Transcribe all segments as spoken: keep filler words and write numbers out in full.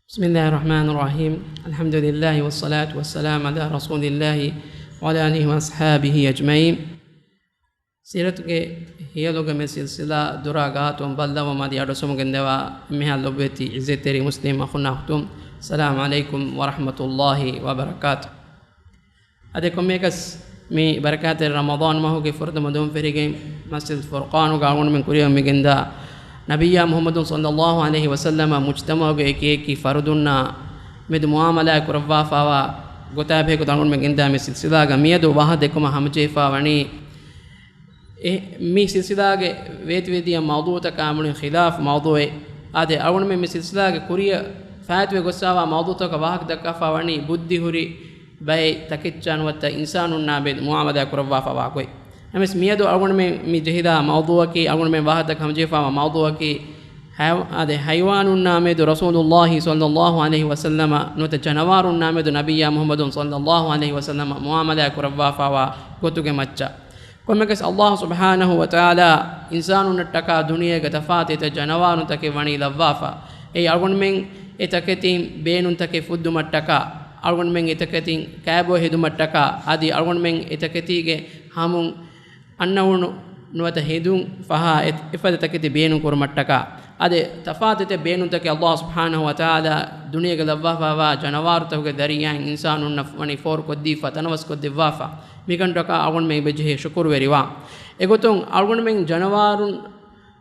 بسم الله الرحمن الرحيم. الحمد لله والصلاة والسلام على رسول الله وعلى آله وأصحابه أجمعين. ސީރަތުގެ ހިޔަލުގެ މި ސިލްސިލާ ދުރާ ގާތުން ބައްލަވަމުން އަދި އަޑުއައްސަމުން ގެންދަވާ އެންމެހާ ލޮބުވެތި އިއްޒަތްތެރި މުސްލިމް އަޚުންނާ އުޚްތުން، السلام عليكم ورحمة الله وبركاته. އަދި ކޮންމެއަކަސް މި ބަރަކާތްތެރި ރަމަޟާން މަހުގެ ފުރަތަމަ ދުވަހުން ފެށިގެން މަސްޖިދު ފުރްޤާނުގަ އަޅުގަނޑުމެން ކުރިއަށް މި ގެންދާ ނަބިއްޔާ މުޙައްމަދު ޞައްލައްލާހު ޢަލައިހި ވަސައްލަމަ މުޖްތަމަޢުގެ އެކި އެކި ފަރުދުންނާ މެދު މުޢާމަލާތް ކުރައްވާފާވާ ގޮތާ ބެހޭ ގޮތަށް އަޅުގަނޑުމެން ގެންދާ މި ސިލްސިލާގަ މިއަދު ވާހަކަ ދެއްކުމަށް ހަމަޖެހިފާ ވަނީ، އެ، މި ސިލްސިލާގެ ވޭތުވެދިޔަ މައުޟޫޢުތަކާ މުޅިން ޚިލާފް މައުޟޫޢެއް. އާދެ، އަޅުގަނޑުމެން މި ސިލްސިލާގެ ކުރިއަށް ފާއިތުވެ ގޮއްސާވާ މައުޟޫޢުތަކަށް ވާހަކަ ދައްކާފާ ވަނީ ބުއްދި ހުރި ބައެއް ތަކެއްޗާ ނުވަތަ އިންސާނުންނާ މެދު މުޢާމަލާތް ކުރައްވާފާވާ ގޮތް. ނަމަވެސް މިއަދު އަޅުގަނޑުމެން މި ޖެހިލާ މައުޟޫޢަކީ، އަޅުގަނޑުމެން ވާހަކަ ހަމަޖެހިފާވާ މައުޟޫޢަކީ، ހަޔް-، އާދެ، ހައިވާނުންނާ މެދު ރަސޫލުﷲ ޞައްލައްލާހު ޢަލައިހި ވަސައްލަމަ ނުވަތަ ޖަނަވާރުންނާ މެދު ނަބިއްޔާ މުޙައްމަދު ޞައްލައްލާހު ޢަލައިހި ވަސައްލަމަ މުޢާމަލާތް ކުރައްވާފާވާ ގޮތުގެ މައްޗަށް. ކޮންމެއަކަސް ﷲ ސުބްޙާނަހޫ ވަތަޢާލާ އިންސާނުންނަށްޓަކާ ދުނިޔޭގަ ތަފާތު އެތައް ޖަނަވާރުންތަކެއް ވަނީ ލައްވާފަ. އެއީ އަޅުގަނޑުމެން އެ ތަކެތިން ބޭނުންތަކެއް ފުއްދުމަށްޓަކާ، އަޅުގަނޑުމެން އެ ތަކެތިން ކައިބޮއެ ހެދުމަށްޓަކާ، އަދި އަޅުގަނޑުމެން އެ ތަކެތީގެ ހަމުން އަންނައުނު ނުވަތަ ހެދުން ފަހާ އެ-، އެފަދަ ތަކެތި ބޭނުން ކުރުމަށްޓަކާ. އާދެ، ތަފާތު އެތައް ބޭނުންތަކެއް ﷲ ސުބްޙާނަހޫ ވަތަޢާލާ ދުނިޔޭގަ ލައްވާފާވާ ޖަނަވާރުތަކުގެ ދަރިއްޔާއިން އިންސާނުންނަށް ވަނީ ފޯރުކޮށްދީފަ، ތަނަވަސްކޮށްދެއްވާފަ. މިކަންތަކަށް އަޅުގަނޑުމެން އެބަޖެހޭ ޝުކުރުވެރިވާން. އެގޮތުން އަޅުގަނޑުމެން ޖަނަވާރުން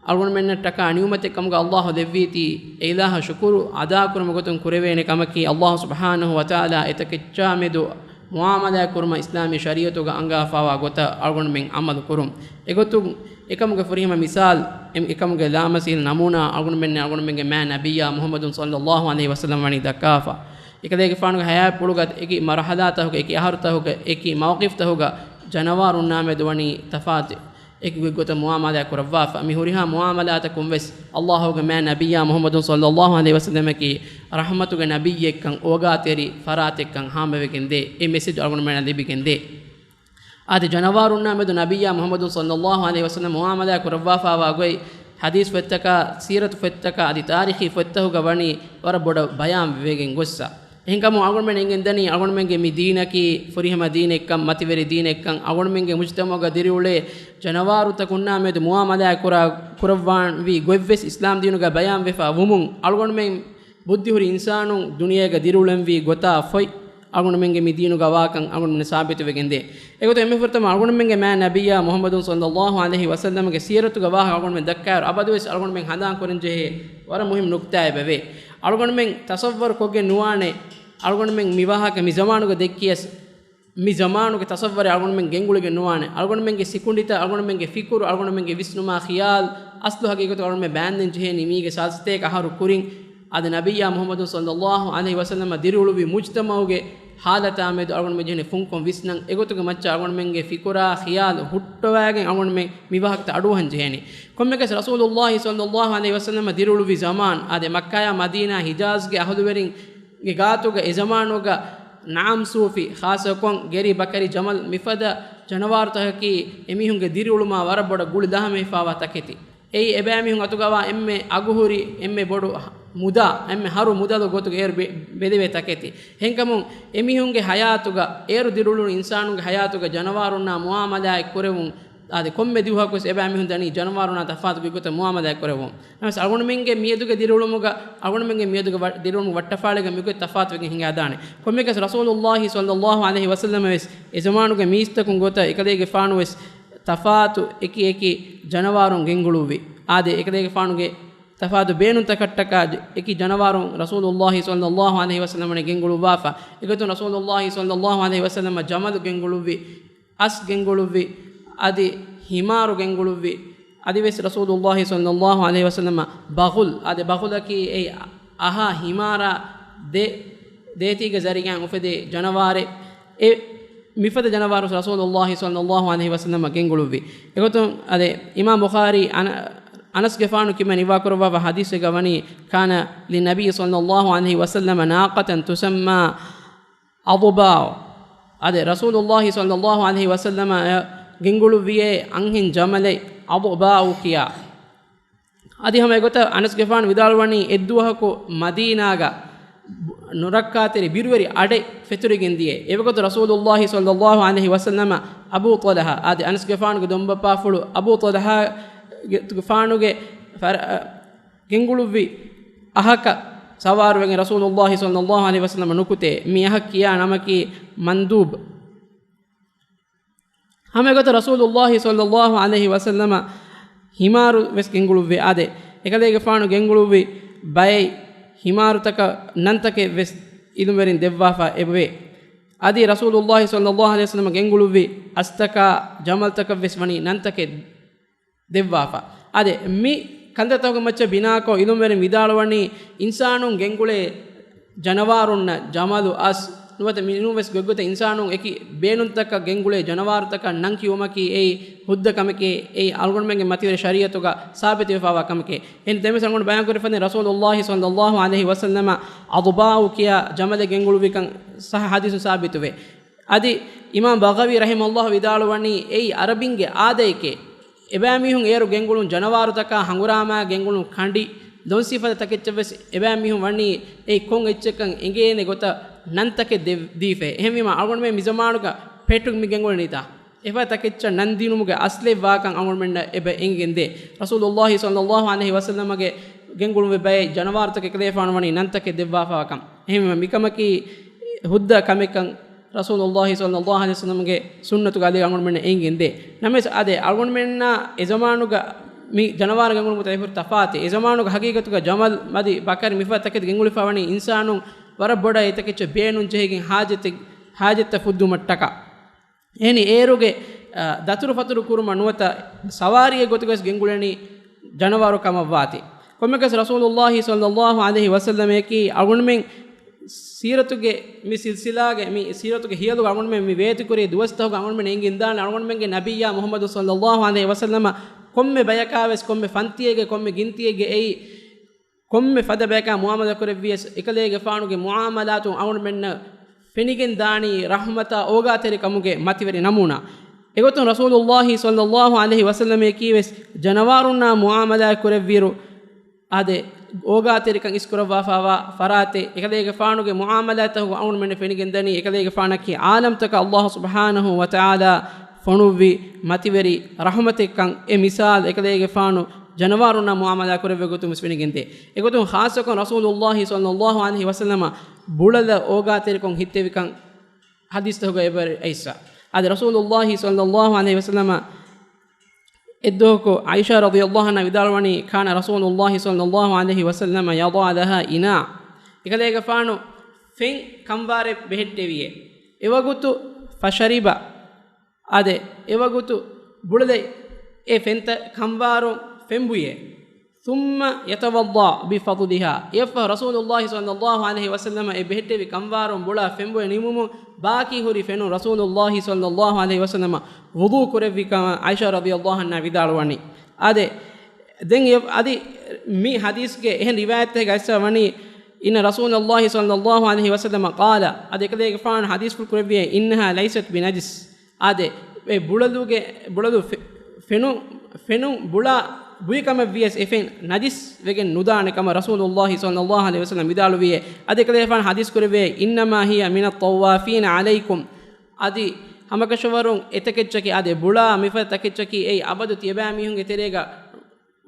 އަޅުގަނޑުމެންނަށްޓަކާ ނިޢުމަތެއް ކަމުގަ ﷲ ދެއްވީތީ، އެ އިލާހަށް ޝުކުރު އަދާކުރުމުގެ ގޮތުން ކުރެވޭނެ ކަމަކީ، ﷲ ސުބްޙާނަހޫ ވަތަޢާލާ އެތަކެއްޗާ މެދު މުޢާމަލާތް ކުރުމަށް އިސްލާމީ ޝަރީޢަތުގަ އަންގާފާވާ ގޮތަށް އަޅުގަނޑުމެން ޢަމަލު ކުރުން. އެގޮތުން އެކަމުގެ ފުރިހަމަ މިސާލް، އެ-، އެކަމުގެ ލާމަސީލް ނަމޫނާ އަޅުގަނޑުމެން، އަޅުގަނޑުމެންގެ މާތް ނަބިއްޔާ މުޙައްމަދު ޞައްލައްލާހު ޢަލައިހި ވަސައްލަމަ ވަނީ ދައްކާފަ. އެކަލޭގެފާނުގެ ޙަޔާތްޕުޅުގަ އެކި މަރުޙަލާތަކުގަ، އެކި އަހަރުތަކުގަ، އެކި މައުޤިފްތަކުގަ ޖަނަވާރުންނާ މެދު ވަނީ ތަފާތު އެކި ގޮތްގޮތަށް މުޢާމަލާތް ކުރައްވާފަ. މި ހުރިހާ މުޢާމަލާތަކުން ވެސް ﷲގެ މާތް ނަބިއްޔާ މުޙައްމަދު ޞައްލައްލާހު ޢަލައިހި ވަސައްލަމަކީ ރަޙްމަތުގެ ނަބިއްޔެއްކަން، އޯގާތެރި ފަރާތެއްކަން ހާމަވެގެން ދޭ. އެ މެސެޖް އަޅުގަނޑުމެންނަށް ލިބިގެން ދޭ. އާދެ، ޖަނަވާރުންނާ މެދު ނަބިއްޔާ މުޙައްމަދު ޞައްލައްލާހު ޢަލައިހި ވަސައްލަމަ މުޢާމަލާތް ކުރައްވާފާވާ ގޮތް ޙަދީޘް ފޮތްތަކާ، ސީރަތު ފޮތްތަކާ އަދި ތާރީޚީ ފޮތްތަކުގަ ވަނީ ވަރަށް ބޮޑަށް ބަޔާން ވެގެން ގޮއްސަ. އެހެންކަމުން އަޅުގަނޑުމެން އެނގެން ދަނީ، އަޅުގަނޑުމެންގެ މި ދީނަކީ ފުރިހަމަ ދީނެއްކަން، މަތިވެރި ދީނެއްކަން، އަޅުގަނޑުމެންގެ މުޖްތަމަޢުގަ ދިރިއުޅޭ ޖަނަވާރުތަކުންނާ މެދު މުޢާމަލާތް ކުރާ، ކުރައްވާންވީ ގޮތްވެސް އިސްލާމް ދީނުގަ ބަޔާންވެފަ ވުމުން، އަޅުގަނޑުމެން ބުއްދިހުރި އިންސާނުން ދުނިޔޭގަ ދިރިއުޅެންވީ ގޮތާ ފޮތް އަޅުގަނޑުމެންގެ މި ދީނުގަ ވާކަން އަޅުގަނޑުމެން ސާބިތުވެގެން ދޭ. އެގޮތުން އެންމެ ފުރަތަމަ އަޅުގަނޑުމެންގެ މާތް ނަބިއްޔާ މުޙައްމަދު ޞައްލައްލާހު ޢަލައިހި ވަސައްލަމަގެ ސީރަތުގެ ވާހަކަ އަޅުގަނޑުމެން ދައްކާއިރު، އަބަދުވެސް އަޅުގަނޑުމެން ހަނދާން ކުރަން ޖެހޭ ވަރަށް މުހިއްމު ނުކްތާއެއް ވެވޭ. އަޅުގަނޑުމެން ތަޞައްވަރު ކޮށްގެން ނުވާނެ، އަޅުގަނޑުމެން މި ވާހަކަ މި ޒަމާނުގަ ދެއްކިޔަސް، މި ޒަމާނުގެ ތަޞައްވަރެއް އަޅުގަނޑުމެން ގެންގުޅިގެން ނުވާނެ. އަޅުގަނޑުމެންގެ ސިކުނޑިތައް، އަޅުގަނޑުމެންގެ ފިކުރު، އަޅުގަނޑުމެންގެ ވިސްނުމާ ޚިޔާލް، އަސްލު ހަގީގަތުގަ އަޅުގަނޑުމެން ބައިންދެން ޖެހޭނީ މީގެ ސާޅީސް ސަތޭކަ އަހަރު ކުރިން އަދި ނަބިއްޔާ މުޙައްމަދު ޞައްލައްލާހު ޢަލައިހި ވަސައްލަމަ ދިރިއުޅުއްވި މުޖްތަމަޢުގެ ޙާލަތާ މެދު އަޅުގަނޑުމެން ޖެހޭނެ ފުންކޮށް ވިސްނަން. އެގޮތުގެ މައްޗަށް އަޅުގަނޑުމެންގެ ފިކުރާ ޚިޔާލް ހުއްޓަވައިގެން އަޅުގަނޑުމެން މި ވާހަކަތައް އަޑުއަހަން ޖެހޭނީ. ކޮންމެއަކަސް ރަސޫލުﷲ ޞައްލައްލާހު ޢަލައިހި ވަސައްލަމަ ދިރިއުޅުއްވި ޒަމާން އާދެ، މައްކާޔާ މަދީނާ ހިޖާޒްގެ އަހުލުވެރިން ގެ ގާތުގަ އެ ޒަމާނުގަ ނަޢަމް ސޫފި، ޚާއްޞަކޮށް ގެރި، ބަކަރި، ޖަމަލް މިފަދަ ޖަނަވާރުތަކަކީ އެމީހުންގެ ދިރިއުޅުމާ ވަރަށް ބޮޑަށް ގުޅި ލަހަމަހިފާވާ ތަކެތި. އެއީ އެބައިމީހުން އަތުގަވާ އެންމެ އަގުހުރި، އެންމެ ބޮޑު މުދާ، އެންމެ ހަރު މުދަލު ގޮތުގަ އޭރު ބެ-، ބެލެވޭ ތަކެތި. ހެންކަމުން އެމީހުންގެ ޙަޔާތުގަ، އޭރު ދިރިއުޅުނު އިންސާނުންގެ ޙަޔާތުގަ ޖަނަވާރުންނާ މުޢާމަލާތް ކުރެވުން، އާދެ، ކޮންމެ ދިވަހަކުވެސް އެބައިމީހުން ދަނީ ޖަނަވާރުންނާ ތަފާތު ގޮތްގޮތަށް މުޢާމަލާތް ކުރެވުން. ނަމަވެސް އަޅުގަނޑުމެންގެ މިއަދުގެ ދިރިއުޅުމުގަ، އަޅުގަނޑުމެންގެ މިއަދުގެ ވަ-، ދިރިއުޅުމުގެ ވައްޓަފާޅިގަ މިގޮތް ތަފާތުވެގެން ހިނގާދާނެ. ކޮންމެއަކަސް ރަސޫލުﷲ ޞައްލައްލާހު ޢަލައިހި ވަސައްލަމަ ވެސް އެ ޒަމާނުގެ މީސްތަކުން ގޮތަށް އެކަލޭގެފާނު ވެސް ތަފާތު އެކި އެކި ޖަނަވާރުން ގެންގުޅުއްވި. އާދެ، އެކަލޭގެފާނުގެ ތަފާތު ބޭނުންތަކަށްޓަކާ އެކި ޖަނަވާރުން ރަސޫލުﷲ ޞައްލައްލާހު ޢަލައިހި ވަސައްލަމަ ގެންގުޅުއްވާފަ. އެގޮތުން ރަސޫލުﷲ ޞައްލައްލާހު ޢަލައިހި ވަސައްލަމަ ޖަމަލު ގެންގުޅުއްވި. އަސް ގެންގުޅުއްވި، އަދި ހިމާރު ގެންގުޅުއްވި. އަދިވެސް ރަސޫލުﷲ ޞައްލައްލާހު ޢަލައިހި ވަސައްލަމަ ބަޣުލް، އާދެ، ބަޣުލަކީ އެ އަހާ ހިމާރާ ދޭ-، ދޭތީގެ ޒަރީޢާއިން އުފެދޭ ޖަނަވާރެއް. އެ މިފަދަ ޖަނަވާރު ރަސޫލުﷲ ޞައްލައްލާހު ޢަލައިހި ވަސައްލަމަ ގެންގުޅުއްވި. އެގޮތުން އާދެ، އިމާމް ބުޚާރީ އަނަ-، އަނަސްގެފާނު ކިބަ ނިވާކުރައްވާފަ ޙަދީޘެއްގަ ވަނީ، كان للنبي صلى الله عليه وسلم ناقة تسمى އަޟުބާއު. އާދެ، ރަސޫލުﷲ ޞައްލައްލާހު ޢަލައިހި ވަސައްލަމަ ގެންގުޅުއްވިޔޭ އަންހެން ޖަމަލެއް އަޟުބާއު ކިޔާ. އަދި ހަމަ އެގޮތަށް އަނަސްގެފާނު ވިދާޅުވަނީ އެއްދުވަހަކު މަދީނާގަ ނުރައްކާތެރި ބިރުވެރި އަޑެއް ފެތުރިގެން ދިޔައީ. އެވަގުތު ރަސޫލުﷲ ޞައްލަﷲ ޢަލައިހި ވަސައްލަމަ އަބޫ ޠަލްޙާ، އާދެ، އަނަސްގެފާނުގެ ދޮންބައްޕާފުޅު އަބޫ ޠަލްޙާ ގެ-، ގެފާނުގެ ފަރ-، ގެންގުޅުއްވި އަހަކަށް ސަވާރުވެގެން ރަސޫލުﷲ ޞައްލަﷲ ޢަލައިހި ވަސައްލަމަ ނުކުތޭ. މި އަހަށް ކިޔާ ނަމަކީ މަންދޫބް. ހަމައެގޮތަށް ރަސޫލުﷲ ޞައްލަﷲ ޢަލައިހި ވަސައްލަމަ ހިމާރު ވެސް ގެންގުޅުއްވި. އާދެ، އެކަލޭގެފާނު ގެންގުޅުއްވި ބައެއް ހިމާރުތަކަށް ނަންތަކެއް ވެސް އިލްމުވެރިން ދެއްވާފަ އެބަވޭ. އަދި ރަސޫލުﷲ ޞައްލަﷲ ޢަލައިހި ވަސައްލަމަ ގެންގުޅުއްވި އަސްތަކާ ޖަމަލްތަކަށް ވެސް ވަނީ ނަންތަކެއް ދެއްވާފަ. އާދެ، މި ކަންތައްތަކުގެ މައްޗަށް ބިނާކޮށް އިލްމުވެރިން ވިދާޅުވަނީ، އިންސާނުން ގެންގުޅޭ ޖަނަވާރުންނަށް ޖަމަލު، އަސް ނުވަތަ މިނޫން ވެސް ގޮތްގޮތަށް އިންސާނުން އެކި ބޭނުންތަކަށް ގެންގުޅޭ ޖަނަވާރުތަކަށް ނަން ކިޔުމަކީ އެއީ ހުއްދަ ކަމެކޭ، އެއީ އަޅުގަނޑުމެންގެ މަތިވެރި ޝަރީޢަތުގަ ސާބިތުވެފައިވާ ކަމެކޭ. އެހެން ދެންވެސް އަޅުގަނޑު ބަޔާންކުރި ފަދައިން ރަސޫލުﷲ ޞައްލަﷲ ޢަލައިހި ވަސައްލަމަ އަޟުބާއު ކިޔާ ޖަމަލެއް ގެންގުޅުއްވިކަން ޞައްޙަ ޙަދީޘުން ސާބިތުވޭ. އަދި އިމާމް ބަޣަވީ ރަޙިމަހުﷲ ވިދާޅުވަނީ، އެއީ ޢަރަބިންގެ އާދައެކޭ. އެބައިމީހުން އޭރު ގެންގުޅުން ޖަނަވާރުތަކާ، ހަނގުރާމާ ގެންގުޅުން ކަނޑި، ދޮންސިފަދަ ތަކެއްޗަށް ވެސް އެބައިމީހުން ވަނީ އެއީ ކޮން އެއްޗަކަށް އެނގޭނެ ގޮތަށް ނަންތަކެއް ދެ-، ދީފައޭ. އެހެންވީމާ، އަޅުގަނޑުމެން މިޒަމާނުގަ ޕެޓު މި ގެންގުޅެނީތާ؟ އެފަދަ ތަކެއްޗަށް ނަން ދިނުމުގެ އަސްލެއް ވާކަން އަޅުގަނޑުމެންނަށް އެބަ އެނގިގެންދޭ. ރަސޫލުﷲ ޞައްލަﷲ ޢަލައިހި ވަސައްލަމަގެ ގެންގުޅުންވި ބައެއް ޖަނަވާރުތަކެއް އެކަލޭގެފާނު ވަނީ ނަންތަކެއް ދެއްވާފައިވާކަން. އެހެންވީމަ، މިކަމަކީ ހުއްދަ ކަމެއްކަން ރަސޫލުﷲ ޞައްލަﷲ ޢަލައިހި ވަސައްލަމަގެ ސުންނަތުގަ އަލީ އަޅުގަނޑުމެންނަށް އެނގިގެންދޭ. ނަމަވެސް، އާދެ، އަޅުގަނޑުމެންނާ އެ ޒަމާނުގަ މި ޖަނަވާރު ގެންގުޅުމުގެ ތަފާތު އެފަހު ތަފާތޭ. އެ ޒަމާނުގަ ހަގީގަތުގަ ޖަމަލް މަދި ބަކަރި މިފަދަ ތަކެތި ގެންގުޅިފަ ވަނީ އިންސާނުން ވަރަށް ބޮޑަށް އެތަކެއްޗަށް ބޭނުން ޖެހިގެން ހާޖަތެއް، ހާޖަތްތައް ފުއްދުމަށްޓަކާ. އެހެނީ އޭރުގެ، އަ، ދަތުރުފަތުރު ކުރުމަށް ނުވަތަ ސަވާރީއެއް ގޮތުގަސް ގެންގުޅެނީ ޖަނަވާރު ކަމަށްވާތީ. ކޮންމެކަސް ރަސޫލުﷲ ޞައްލަﷲ ޢަލައިހި ވަސައްލަމައަކީ އަޅުގަނޑުމެން ސީރަތުގެ މި ސިލްސިލާގެ މި ސީރަތުގެ ހިޔަލުގަ އަޅުގަނޑުމެން މި ވޭތުކުރި ދުވަސްތަކުގަ އަޅުގަނޑުމެން އެނގިންދާނެ އަޅުގަނޑުމެންގެ ނަބިއްޔާ މުޙައްމަދު ޞައްލަﷲ ޢަލައިހި ވަސައްލަމަ ކޮންމެ ބަޔަކާވެސް ކޮންމެ ފަންތިއެއްގެ ކޮންމެ ގިންތިއެއްގެ އެއީ ކޮންމެ ފަދަ ބަޔަކާ މުޢާމަލާ ކުރެއްވިޔަސް، އެކަލޭގެފާނުގެ މުޢާމަލާތުން އަޅުގަނޑުމެންނަށް ފެނިގެން ދާނީ ރަޙްމަތާ އޯގާތެރިކަމުގެ މަތިވެރި ނަމޫނާ. އެގޮތުން ރަސޫލުﷲ ޞައްލަﷲ ޢަލައިހި ވަސައްލަމައަކީ ވެސް ޖަނަވާރުންނާ މުޢާމަލާ ކުރެއްވިއިރު، އާދެ، އޯގާތެރިކަން އިސްކުރައްވާފައިވާ ފަރާތެއް. އެކަލޭގެފާނުގެ މުޢާމަލާތަކުގަ އަޅުގަނޑުމެންނަށް ފެނިގެންދަނީ، އެކަލޭގެފާނަކީ ޢާލަމްތަކަށް ﷲ ސުބްޙާނަހޫ ވަތަޢާލާ ފޮނުއްވި މަތިވެރި ރަޙްމަތެއްކަން. އެ މިސާލު އެކަލޭގެފާނު ޖަނަވާރުންނާ މުޢާމަލާ ކުރެއްވި ގޮތުން ވެސް ފެނިގެންދޭ. އެގޮތުން ޚާއްޞަކޮށް ރަސޫލުﷲ ޞައްލަﷲ ޢަލައިހި ވަސައްލަމަ ބުޅަލަށް އޯގާތެރިކޮށް ހިއްތެވިކަން ޙަދީޘްތަކުގަ އެބަ އައިސްފަ. އަދި ރަސޫލުﷲ ޞައްލަﷲ ޢަލައިހި ވަސައްލަމަ އެއްދުވަހަކު ޢާއިޝާ ރަޟިޔަﷲ ޢަންހާ ވިދާޅުވަނީ، كان رسول الله صلى الله عليه وسلم يضع لها إناء. އެކަލޭގެފާނު ފެން ކަންވާރެއް ބެހެއްޓެވިއޭ. އެވަގުތު فشرب. އާދެ، އެވަގުތު ބުޅަލަށް އެ ފެންތައް ކަންވާރުން ފެންބުއޭ. ثم يتوضأ بفضلها. އެއަށްފަހު ރަސޫލުﷲ ޞައްލަﷲ ޢަލައިހި ވަސައްލަމަ އެ ބެހެއްޓެވި ކަންވާރުން ބުޅާ ފެންބުއެ ނިމުމުން ބާކީ ހުރި ފެނުން ރަސޫލުﷲ ޞައްލަﷲ ޢަލައިހި ވަސައްލަމަ ވުޟޫ ކުރެއްވި ކަމަށް ޢާއިޝާ ރަޟިޔަﷲ ޢަންހާ ވިދާޅުވަނީ. އާދެ، ދެން އެ-، އަދި މި ޙަދީޘްގެ އެހެން ރިވާޔަތެއްގަ އައިސްފަ ވަނީ، إن رسول الله صلى الله عليه وسلم قال، އަދި އެކަލޭގެފާނު ޙަދީޘްފުޅު ކުރެއްވިއޭ، إنها ليست بنجس. އާދެ، އެ ބުޅަލުގެ، ބުޅަލު ފެ-، ފެނު-، ފެނުން ބުޅާ ބުއި ކަމަށްވިޔަސް އެ ފެން ނަޖިސް ވެގެން ނުދާނެ ކަމަށް ރަސޫލުﷲ ޞައްލަﷲ ޢަލައިހި ވަސައްލަމަ ވިދާޅުވިއޭ. އަދި އެކަލޭގެފާނު ޙަދީޘް ކުރެއްވިއޭ، إنما هي من الطوافين عليكم. އަދި ހަމަކަށަވަރުން އެތަކެއްޗަކީ، އާދެ، ބުޅާ މިފަދަ ތަކެއްޗަކީ އެއީ އަބަދު ތިޔަބައިމީހުންގެ ތެރޭގަ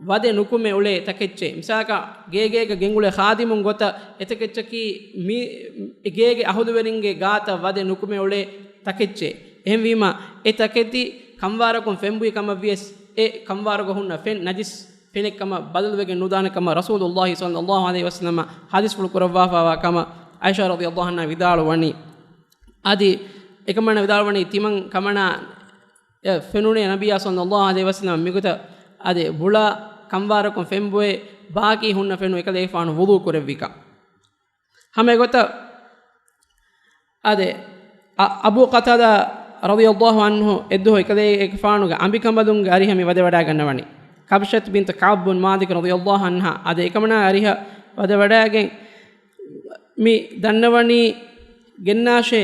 ވަދެ ނުކުމެ އުޅޭ ތަކެއްޗެއް. މިސާލަކަށް ގޭގޭގަ ގެންގުޅޭ ޚާދިމުން ގޮތަށް އެތަކެއްޗަކީ މި ގޭގެ އަހުލުވެރިންގެ ގާތަށް ވަދެ ނުކުމެ އުޅޭ ތަކެއްޗެއް. އެހެންވީމަ، އެ ތަކެތި ކަންވާރަކުން ފެންބުއި ކަމަށްވިޔަސް، އެ ކަންވާރުގަ ހުންނަ ފެން ނަޖިސް ފެނެއް ކަމަށް ބަދަލުވެގެން ނުދާނެ ކަމަށް ރަސޫލުﷲ ޞައްލަﷲ ޢަލައިހި ވަސައްލަމަ ޙަދީޘްފުޅު ކުރައްވާފައިވާ ކަމަށް ޢާއިޝާ ރަޟިޔަﷲ ޢަންހާ ވިދާޅުވަނީ. އަދި އެކަމަނާ ވިދާޅުވަނީ، ތިމަން ކަމަނާ އެ ފެނުނޭ ނަބިއްޔާ ޞައްލަﷲ ޢަލައިހި ވަސައްލަމަ މިގޮތަށް އަދި ބުޅާ ކަންވާރަކުން ފެންބޮއެ ބާކީ ހުންނަ ފެނުން އެކަލޭގެފާނު ވުޟޫ ކުރެއްވިކަން. ހަމަ އެގޮތަށް އަދި އަ-، އަބޫ ޤަތާދާ ރަޟިޔަﷲ ޢަންހު އެއްދުވަހު އެކަލޭގެފާނުގެ އަނބިކަނބަލުންގެ އަރިހަށް މި ވަދެވަޑައިގަންނަވަނީ. ކަބްޝަތު ބިންތު ކަޢްބު ބިން މާލިކް ރަޟިޔަﷲ ޢަންހާ އަދި އެކަމަނާ އަރިހަށް ވަދެވަޑައިގެން މި ދަންނަވަނީ ގެންނާށޭ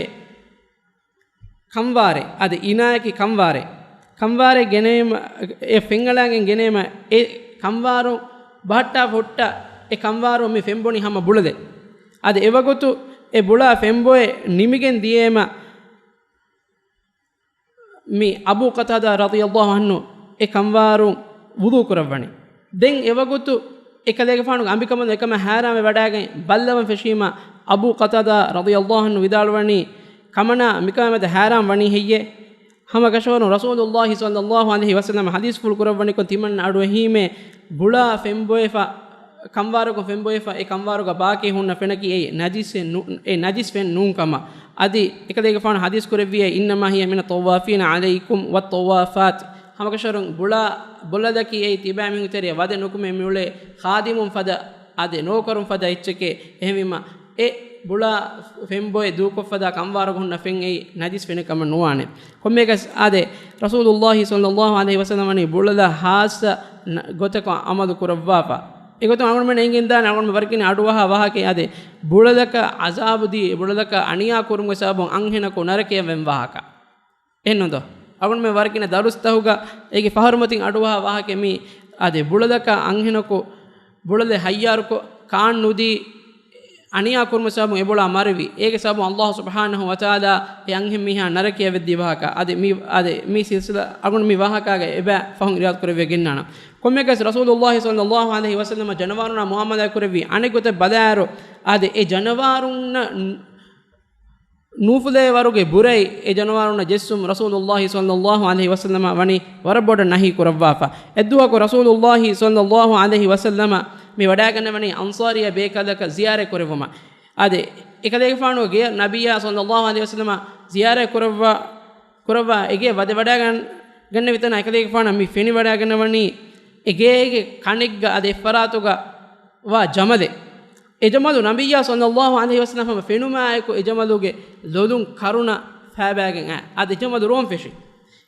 ކަންވާރެއް، އަދި އިނާޔަކީ ކަންވާރެއް. ކަންވާރެއް ގެނޭމަ، އެ ފެންއަޅާގެން ގެނޭމަ، އެ ކަންވާރު ބަހައްޓާފަ ހުއްޓަ، އެ ކަންވާރު މި ފެންބޮނީ ހަމަ ބުޅަލެއް. އަދި އެވަގުތު އެ ބުޅާ ފެންބޮއެ ނިމިގެން ދިޔޭމަ، މި އަބޫ ޤަތާދާ ރަޟިޔަﷲ ޢަންހު އެ ކަންވާރު ވުޟޫ ކުރައްވަނީ. ދެން އެވަގުތު އެކަލޭގެފާނުގެ އަނބިކަނބަލުން އެކަމަށް ހައިރާންވެ ވަޑައިގެން ބައްލަވަން ފެށީމަ، އަބޫ ޤަތާދާ ރަޟިޔަﷲ ޢަންހު ވިދާޅުވަނީ، ކަމަނާ މިކަމާމެދު ހައިރާން ވަނީ ހެއްޔޭ؟ ހަމަކަށަވަރުން ރަސޫލުﷲ ޞައްލަﷲ ޢަލައިހި ވަސައްލަމަ ޙަދީޘްފުޅު ކުރައްވަނިކޮށް ތިމަންނަ އަޑުއެހީމޭ، ބުޅާ ފެންބޮއެފަ، ކަންވާރަކުން ފެންބޮއެފަ، އެ ކަންވާރުގަ ބާކީ ހުންނަ ފެނަކީ އެއީ ނަޖިސެއް ނޫ-، އެ ނަޖިސް ފެން ނޫން ކަމަށް. އަދި އެކަލޭގެފާނު ޙަދީޘް ކުރެއްވިއޭ، إنما هي من الطوافين عليكم والطوافات. ހަމަކަށަވަރުން ބުޅާ ބޮލަލަކީ އެއީ ތިބާމީހުންގެ ތެރެއަށް ވަދެ ނުކުމެ މިއުޅޭ ޚާދިމުން ފަދަ އާދެ، ނޯކަރުން ފަދަ އެއްޗެކޭ. އެހެންވީމަ، އެ ބުޅާ ފެންބޮއެ ދޫކޮށްފަދަ ކަންވާރަކު ހުންނަ ފެން އެއީ ނަޖިސް ފެނެއް ކަމަށް ނުވާނެ. ކޮންމެއަކަސް އާދެ، ރަސޫލުﷲ ޞައްލަﷲ ޢަލައިހި ވަސައްލަމަ ވަނީ ބުޅަލަށް ޚާއްޞަ ނަ-، ގޮތަކަށް ޢަމަލު ކުރައްވާފަ. އެގޮތުން އަޅުގަނޑުމެން އެނގިގެންދާނެ އަޅުގަނޑުމެން ވަރަށް ގިނަ އަޑުއަހާ ވާހަކައެއް އާދެ، ބުޅަލަކަށް ޢަޒާބު ދީ، ބުޅަލަކަށް އަނިޔާ ކުރުމުގެ ސަބަބުން އަންހެނަކު ނަރަކަޔަށް ވެން ވާހަކަ. އެހެންނުންތޯ؟ އަޅުގަނޑުމެން ވަރަށް ގިނަ ދަރުސްތަކުގަ އޭގެ ފަހަރުމަތިން އަޑުއަހާ ވާހަކައެއް މީ. އާދެ، ބުޅަލަކަށް އަންހެނަކު ބުޅަލެއް ހައްޔާރުކޮށް ކާން ނުދީ، އަނިޔާ ކުރުމުގެ ސަބަބުން އެ ބުޅާ މަރެވި. އޭގެ ސަބަބުން ﷲ ސުބްޙާނަހޫ ވަތަޢާލާ އެ އަންހެން މީހާ ނަރަކަޔަށް ވެއްދި ވާހަކަ. އާދެ، މި، އާދެ، މި ސިލްސިލާ އަޅުގަނޑު މި ވާހަކާގަ އެބަ ފަހުން ރިވާޔަތް ކުރެއްވި ގެންނާނަން. ކޮންމެއަކަސް ރަސޫލުﷲ ޞައްލަﷲ ޢަލައިހި ވަސައްލަމަ ޖަނަވާރުންނާ މުޢާމަލާތް ކުރެއްވި އަނެއް ގޮތަށް ބަލާއިރު، އާދެ، އެ ޖަނަވާރުންނަށް ނޫފުލޭ ވަރުގެ ބުރައި އެ ޖަނަވާރުންނަށް ޖެއްސުން ރަސޫލުﷲ ޞައްލަﷲ ޢަލައިހި ވަސައްލަމަ ވަނީ ވަރަށް ބޮޑަށް ނަހީ ކުރައްވާފަ. އެއްދުވަހަކު ރަސޫލުﷲ ޞައްލަﷲ ޢަލައިހި ވަސައްލަމަ މި ވަޑައިގަންނަވަނީ އަންޞާރިއްޔާ ބޭކަލަކަށް ޒިޔާރަތް ކުރެއްވުމަށް. އާދެ، އެކަލޭގެފާނުގެ ގެޔަށް ނަބިއްޔާ ޞައްލަﷲ ޢަލައިހި ވަސައްލަމަ ޒިޔާރަތް ކުރައްވާ، ކުރައްވާ އެގެޔަށް ވަދެ ވަޑައިގަން-، ގަންނެވި ތަނަށް އެކަލޭގެފާނަށް މި ފެނިވަޑައިގަންނަވަނީ އެގޭގެ ކަނެއްގަ އާދެ އެއްފަރާތުގަ ވާ ޖަމަލެއް. އެ ޖަމަލު ނަބިއްޔާ ޞައްލަﷲ ޢަލައިހި ވަސައްލަމަ ހަމަ ފެނުމާއެކު އެ ޖަމަލުގެ ލޮލުން ކަރުނަ ފައިބައިގެން އައި. އާދެ، އެ ޖަމަލު ރޯން ފެށި.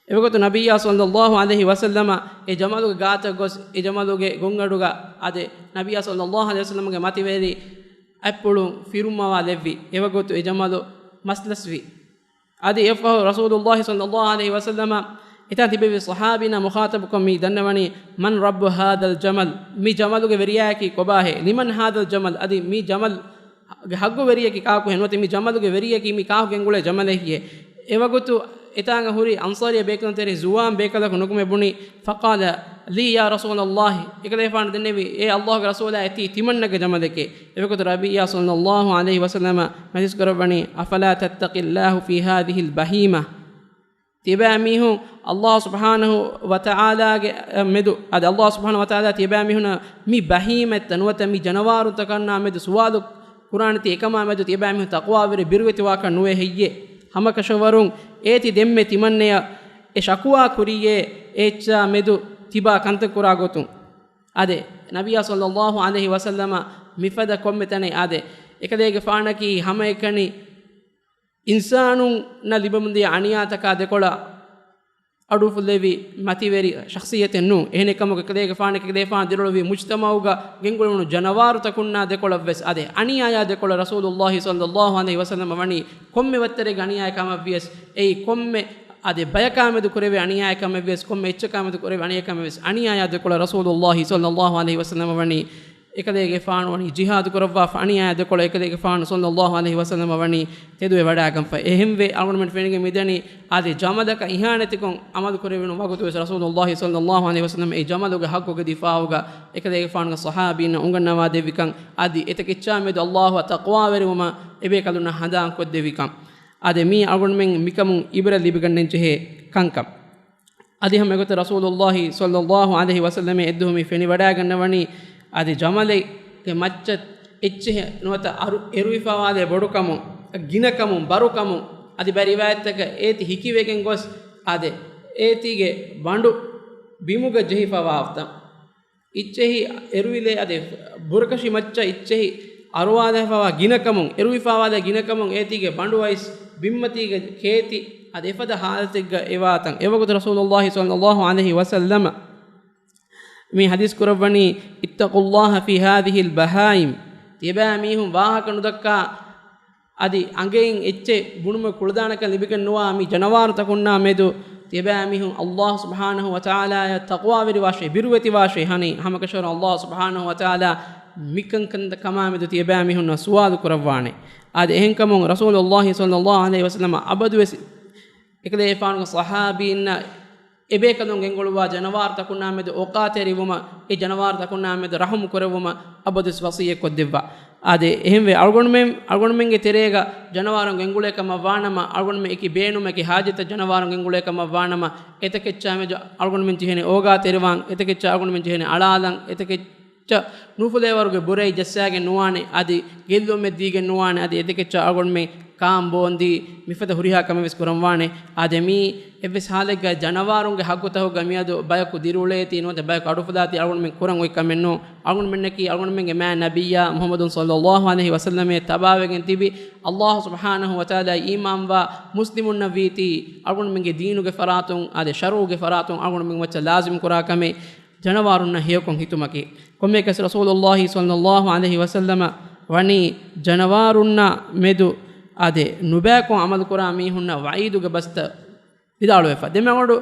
އެވަގުތު ނަބިއްޔާ ޞައްލަﷲ ޢަލައިހި ވަސައްލަމަ އެ ޖަމަލުގެ ގާތަށް ގޮސް، އެ ޖަމަލުގެ ގޮންއަޑުގަ އާދެ، ނަބިއްޔާ ޞައްލަﷲ ޢަލައިހި ވަސައްލަމަގެ މަތިވެރި އަތްޕުޅުން ފިރުމަވާލެއްވި. އެވަގުތު އެ ޖަމަލު މަސްލަސްވި. އަދި އެއަށްފަހު ރަސޫލުﷲ ޞައްލަﷲ ޢަލައިހި ވަސައްލަމަ އެތާ ތިބެވި ޞަޙާބީންނާ މުޚާޠަބުކޮށް މި ދަންނަވަނީ، "من رب هذا الجمل؟" މި ޖަމަލުގެ ވެރިޔާއަކީ ކޮބާހޭ؟ "لمن هذا الجمل؟" އަދި މި ޖަމަލުގެ ހައްގު ވެރިޔަކީ ކާކުހޭ؟ ނުވަތަ މި ޖަމަލުގެ ވެރިޔަކީ މި ކާކު ގެންގުޅޭ ޖަމަލެއްހޭ؟ އެވަގުތު އެތާނގަ ހުރި އަންޞާރިއްޔާ ބޭކަލުން ތެރޭ ޒުވާން ބޭކަލަކު ނުކުމެ ބުނި، فقال لي يا رسول الله، އެކަލޭފާނު ދެންނެވި، އޭ ﷲގެ ރަސޫލާ، އެތީ ތިމަންނަގެ ޖަމަލެކޭ. އެވަގުތު ނަބިއްޔާ ޞައްލަﷲ ޢަލައިހި ވަސައްލަމަ މަސް ކުރައްވަނީ، أفلا تتقي الله في هذه البهيمة؟ ތިޔަބައިމީހުން ﷲ ސުބްޙާނަހޫ ވަތަޢާލާގެ މެދު، އަދި ﷲ ސުބްޙާނަހޫ ވަތަޢާލާ ތިޔަބައިމީހުންނަށް މި ބަހީމަތްތައް ނުވަތަ މި ޖަނަވާރުތަކަންނާ މެދު ސުވާލު ކުރާނެތީ އެކަމާ މެދު ތިޔަބައިމީހުން ތަޤްވާވެރި ބިރުވެތިވާކަށް ނުވޭ ހެއްޔޭ؟ ހަމަކަށަވަރުން އޭތި ދެންމެ ތިމަންނަޔަށް އެ ޝަކުވާ ކުރިޔޭ އެ އެއްޗާ މެދު ތިބާ ކަންތައް ކުރާ ގޮތުން. އާދެ، ނަބިއްޔާ ޞައްލަﷲ ޢަލައިހި ވަސައްލަމަ މިފަދަ ކޮންމެ ތަނެއް އާދެ، އެކަލޭގެފާނަކީ ހަމައެކަނި އިންސާނުންނަށް ލިބެމުންދިޔަ އަނިޔާތަކާ ދެކޮޅަށް އަޑުއުފުއްލެވި މަތިވެރި ޝަޚްޞިއްޔަތެއް ނޫން. އެހެނެއް ކަމަކު އެކަލޭގެފާނު، އެކަލޭގެފާނު ދިރިއުޅުއްވި މުޖްތަމަޢުގަ ގެންގުޅުނު ޖަނަވާރުތަކުންނާ ދެކޮޅަށްވެސް އާދެ، އަނިޔާޔާ ދެކޮޅަށް ރަސޫލުﷲ ޞައްލަﷲ ޢަލައިހި ވަސައްލަމަ ވަނީ ކޮންމެ ވައްތަރެއްގެ އަނިޔާޔާ ކަމަށްވިޔަސް، އެއީ ކޮންމެ އާދެ، ބަޔަކާ މެދު ކުރެވޭ އަނިޔާޔާ ކަމެއްވިޔަސް، ކޮންމެ އެއްޗަކާ މެދު ކުރެވޭ އަނިޔާޔާ ކަމެއްވިޔަސް، އަނިޔާޔާ ދެކޮޅަށް ރަސޫލުﷲ ޞައްލަﷲ ޢަލައިހި ވަސައްލަމަ ވަނީ، އެކަލޭގެފާނު ވަނީ ޖިހާދު ކުރައްވާފަ، އަނިޔާޔާ ދެކޮޅަށް އެކަލޭގެފާނު ޞައްލަﷲ ޢަލައިހި ވަސައްލަމަ ވަނީ ތެދުވެ ވަޑައިގަންފަ. އެހެންވެ، އަޅުގަނޑުމެން ފެނިގެން މިދަނީ، އާދެ، ޖަމަލަކަށް އިހާނެތިކޮށް ޢަމަލު ކުރެވުނު ވަގުތުވެސް ރަސޫލުﷲ ޞައްލަﷲ ޢަލައިހި ވަސައްލަމަ އެ ޖަމަލުގެ ހައްގުގެ ދިފާޢުގަ އެކަލޭގެފާނުގެ ޞަޙާބީންނަށް އުނގަންނަވާ ދެއްވިކަން، އަދި އެތަކެއްޗާ މެދު ﷲއަށް ތަޤްވާވެރިވުމަށް އެބޭކަލުންނަށް ހަނދާން ކޮށްދެއްވިކަން. އާދެ، މީ އަޅުގަނޑުމެން މިކަމުން ޢިބްރަތް ލިބިގަންނަން ޖެހޭ ކަންކަން. އަދި ހަމަ އެގޮތަށް ރަސޫލުﷲ ޞައްލަﷲ ޢަލައިހި ވަސައްލަމަ އެއްދުވަހު މި ފެނިވަޑައިގަންނަވަނީ، އަދި ޖަމަލެއްގެ މައްޗަށް އެއްޗެހި ނުވަތަ އަރު-، އެރުވިފަވާލޭ ބޮޑުކަމުން، ގިނަކަމުން، ބަރުކަމުން، އަދި ބައެއް ރިވާޔަތްތަކަށް އޭތި ހިކިވެގެން ގޮސް، އާދެ، އޭތީގެ ބަނޑު ބިމުގަ ޖެހިފަވާ އޮތަން. އިއްޗެހި އެރުވިލޭ އަދި ބުރަކަށި މައްޗަށް އިއްޗެހި އަރުވާލާފަވާ ގިނަކަމުން، އެރުވިފާވާލާ ގިނަކަމުން އޭތީގެ ބަނޑު އައިސް ބިންމަތީގެ ކޭތި އަދި އެފަދަ ޙާލަތެއްގަ އެވާތަން. އެވަގުތު ރަސޫލުﷲ ޞައްލަﷲ ޢަލައިހި ވަސައްލަމަ މި ޙަދީޘް ކުރައްވަނީ، اتقوا الله في هذه البهائم. ތިޔަބައިމީހުން ވާހަކަ ނުދައްކާ އަދި އަނގައިން އެއްޗެއް ބުނުމަށް ކުޅަދާނަކަން ލިބިގެން ނުވާ މި ޖަނަވާރުތަކުންނާ މެދު ތިޔަބައިމީހުން ﷲ ސުބްޙާނަހޫ ވަތަޢާލާއަށް ތަޤްވާވެރިވާށޭ، ބިރުވެތިވާށޭ. ހަނީ ހަމަކަށަވަރުން ﷲ ސުބްޙާނަހޫ ވަތަޢާލާ މިކަންކަން ކަމާ މެދު ތިޔަބައިމީހުންނަށް ސުވާލު ކުރައްވާނެ. އާދެ، އެހެންކަމުން ރަސޫލުﷲ ޞައްލަﷲ ޢަލައިހި ވަސައްލަމަ އަބަދުވެސް އެކަލޭގެފާނުގެ ޞަޙާބީންނަށް އެބޭކަލުން ގެންގުޅުއްވާ ޖަނަވާރުތަކުންނާ މެދު އޯގާތެރިވުމަށް، އެ ޖަނަވާރުތަކުންނާ މެދު ރަޙުމު ކުރެއްވުމަށް އަބަދުވެސް ވަޞިއްޔަތް ކޮށްދެއްވާ. އާދެ، އެހެންވެ، އަޅުގަނޑުމެން، އަޅުގަނޑުމެންގެ ތެރޭގަ ޖަނަވާރުން ގެންގުޅޭ ކަމަށް ވާނަމަ، އަޅުގަނޑުމެން އެކި ބޭނުމަކީ ޙާޖަތަށް ޖަނަވާރުން ގެންގުޅޭ ކަމަށް ވާނަމަ، އެތަކެއްޗާ މެދު އަޅުގަނޑުމެން ޖެހޭނެ އޯގާތެރިވާން، އެތަކެއްޗާ އަޅުގަނޑުމެން ޖެހޭނެ އަޅާލަން، އެތަކެއްޗަށް ނޫފުލޭވަރުގެ ބުރައެއް ޖައްސާގެން ނުވާނެ، އަދި ގެއްލުމެއް ދީގެން ނުވާނެ، އަދި އެތަކެއްޗާ އަޅުގަނޑުމެން ކާން ބޯންދީ، މިފަދަ ހުރިހާ ކަމެއް ވެސް ކުރަން ވާނެ. އާދެ، މީ އެއްވެސް ޙާލެއްގަ ޖަނަވާރުންގެ ޙައްޤުތަކުގަ މިއަދު ބަޔަކު ދިރިއުޅޭތީ ނުވަތަ ބަޔަކު އަޑުއުފުލާތީ އަޅުގަނޑުމެން ކުރަން އޮތް ކަމެއް ނޫން. އަޅުގަނޑުމެންނަކީ އަޅުގަނޑުމެންގެ މާތް ނަބިއްޔާ މުޙައްމަދު ޞައްލަﷲ ޢަލައިހި ވަސައްލަމަށް ތަބާވެގެން ތިބި، ﷲ ސުބްޙާނަހޫ ވަތަޢާލާ އީމާންވާ މުސްލިމުންނަށް ވީތީ، އަޅުގަނޑުމެންގެ ދީނުގެ ފަރާތުން، އާދެ، ޝަރުޢުގެ ފަރާތުން އަޅުގަނޑުމެން މައްޗަށް ލާޒިމް ކުރާ ކަމެއް ޖަނަވާރުންނަށް ހެޔޮކޮށް ހިތުމަކީ. ކޮންމެއަކަސް ރަސޫލުﷲ ޞައްލަﷲ ޢަލައިހި ވަސައްލަމަ ވަނީ ޖަނަވާރުންނާ މެދު، އާދެ، ނުބައިކޮށް ޢަމަލު ކުރާ މީހުންނަށް ވަޢީދުގެ ބަސްތައް ވިދާޅުވެފަ. ދެން މި އަޅުގަނޑު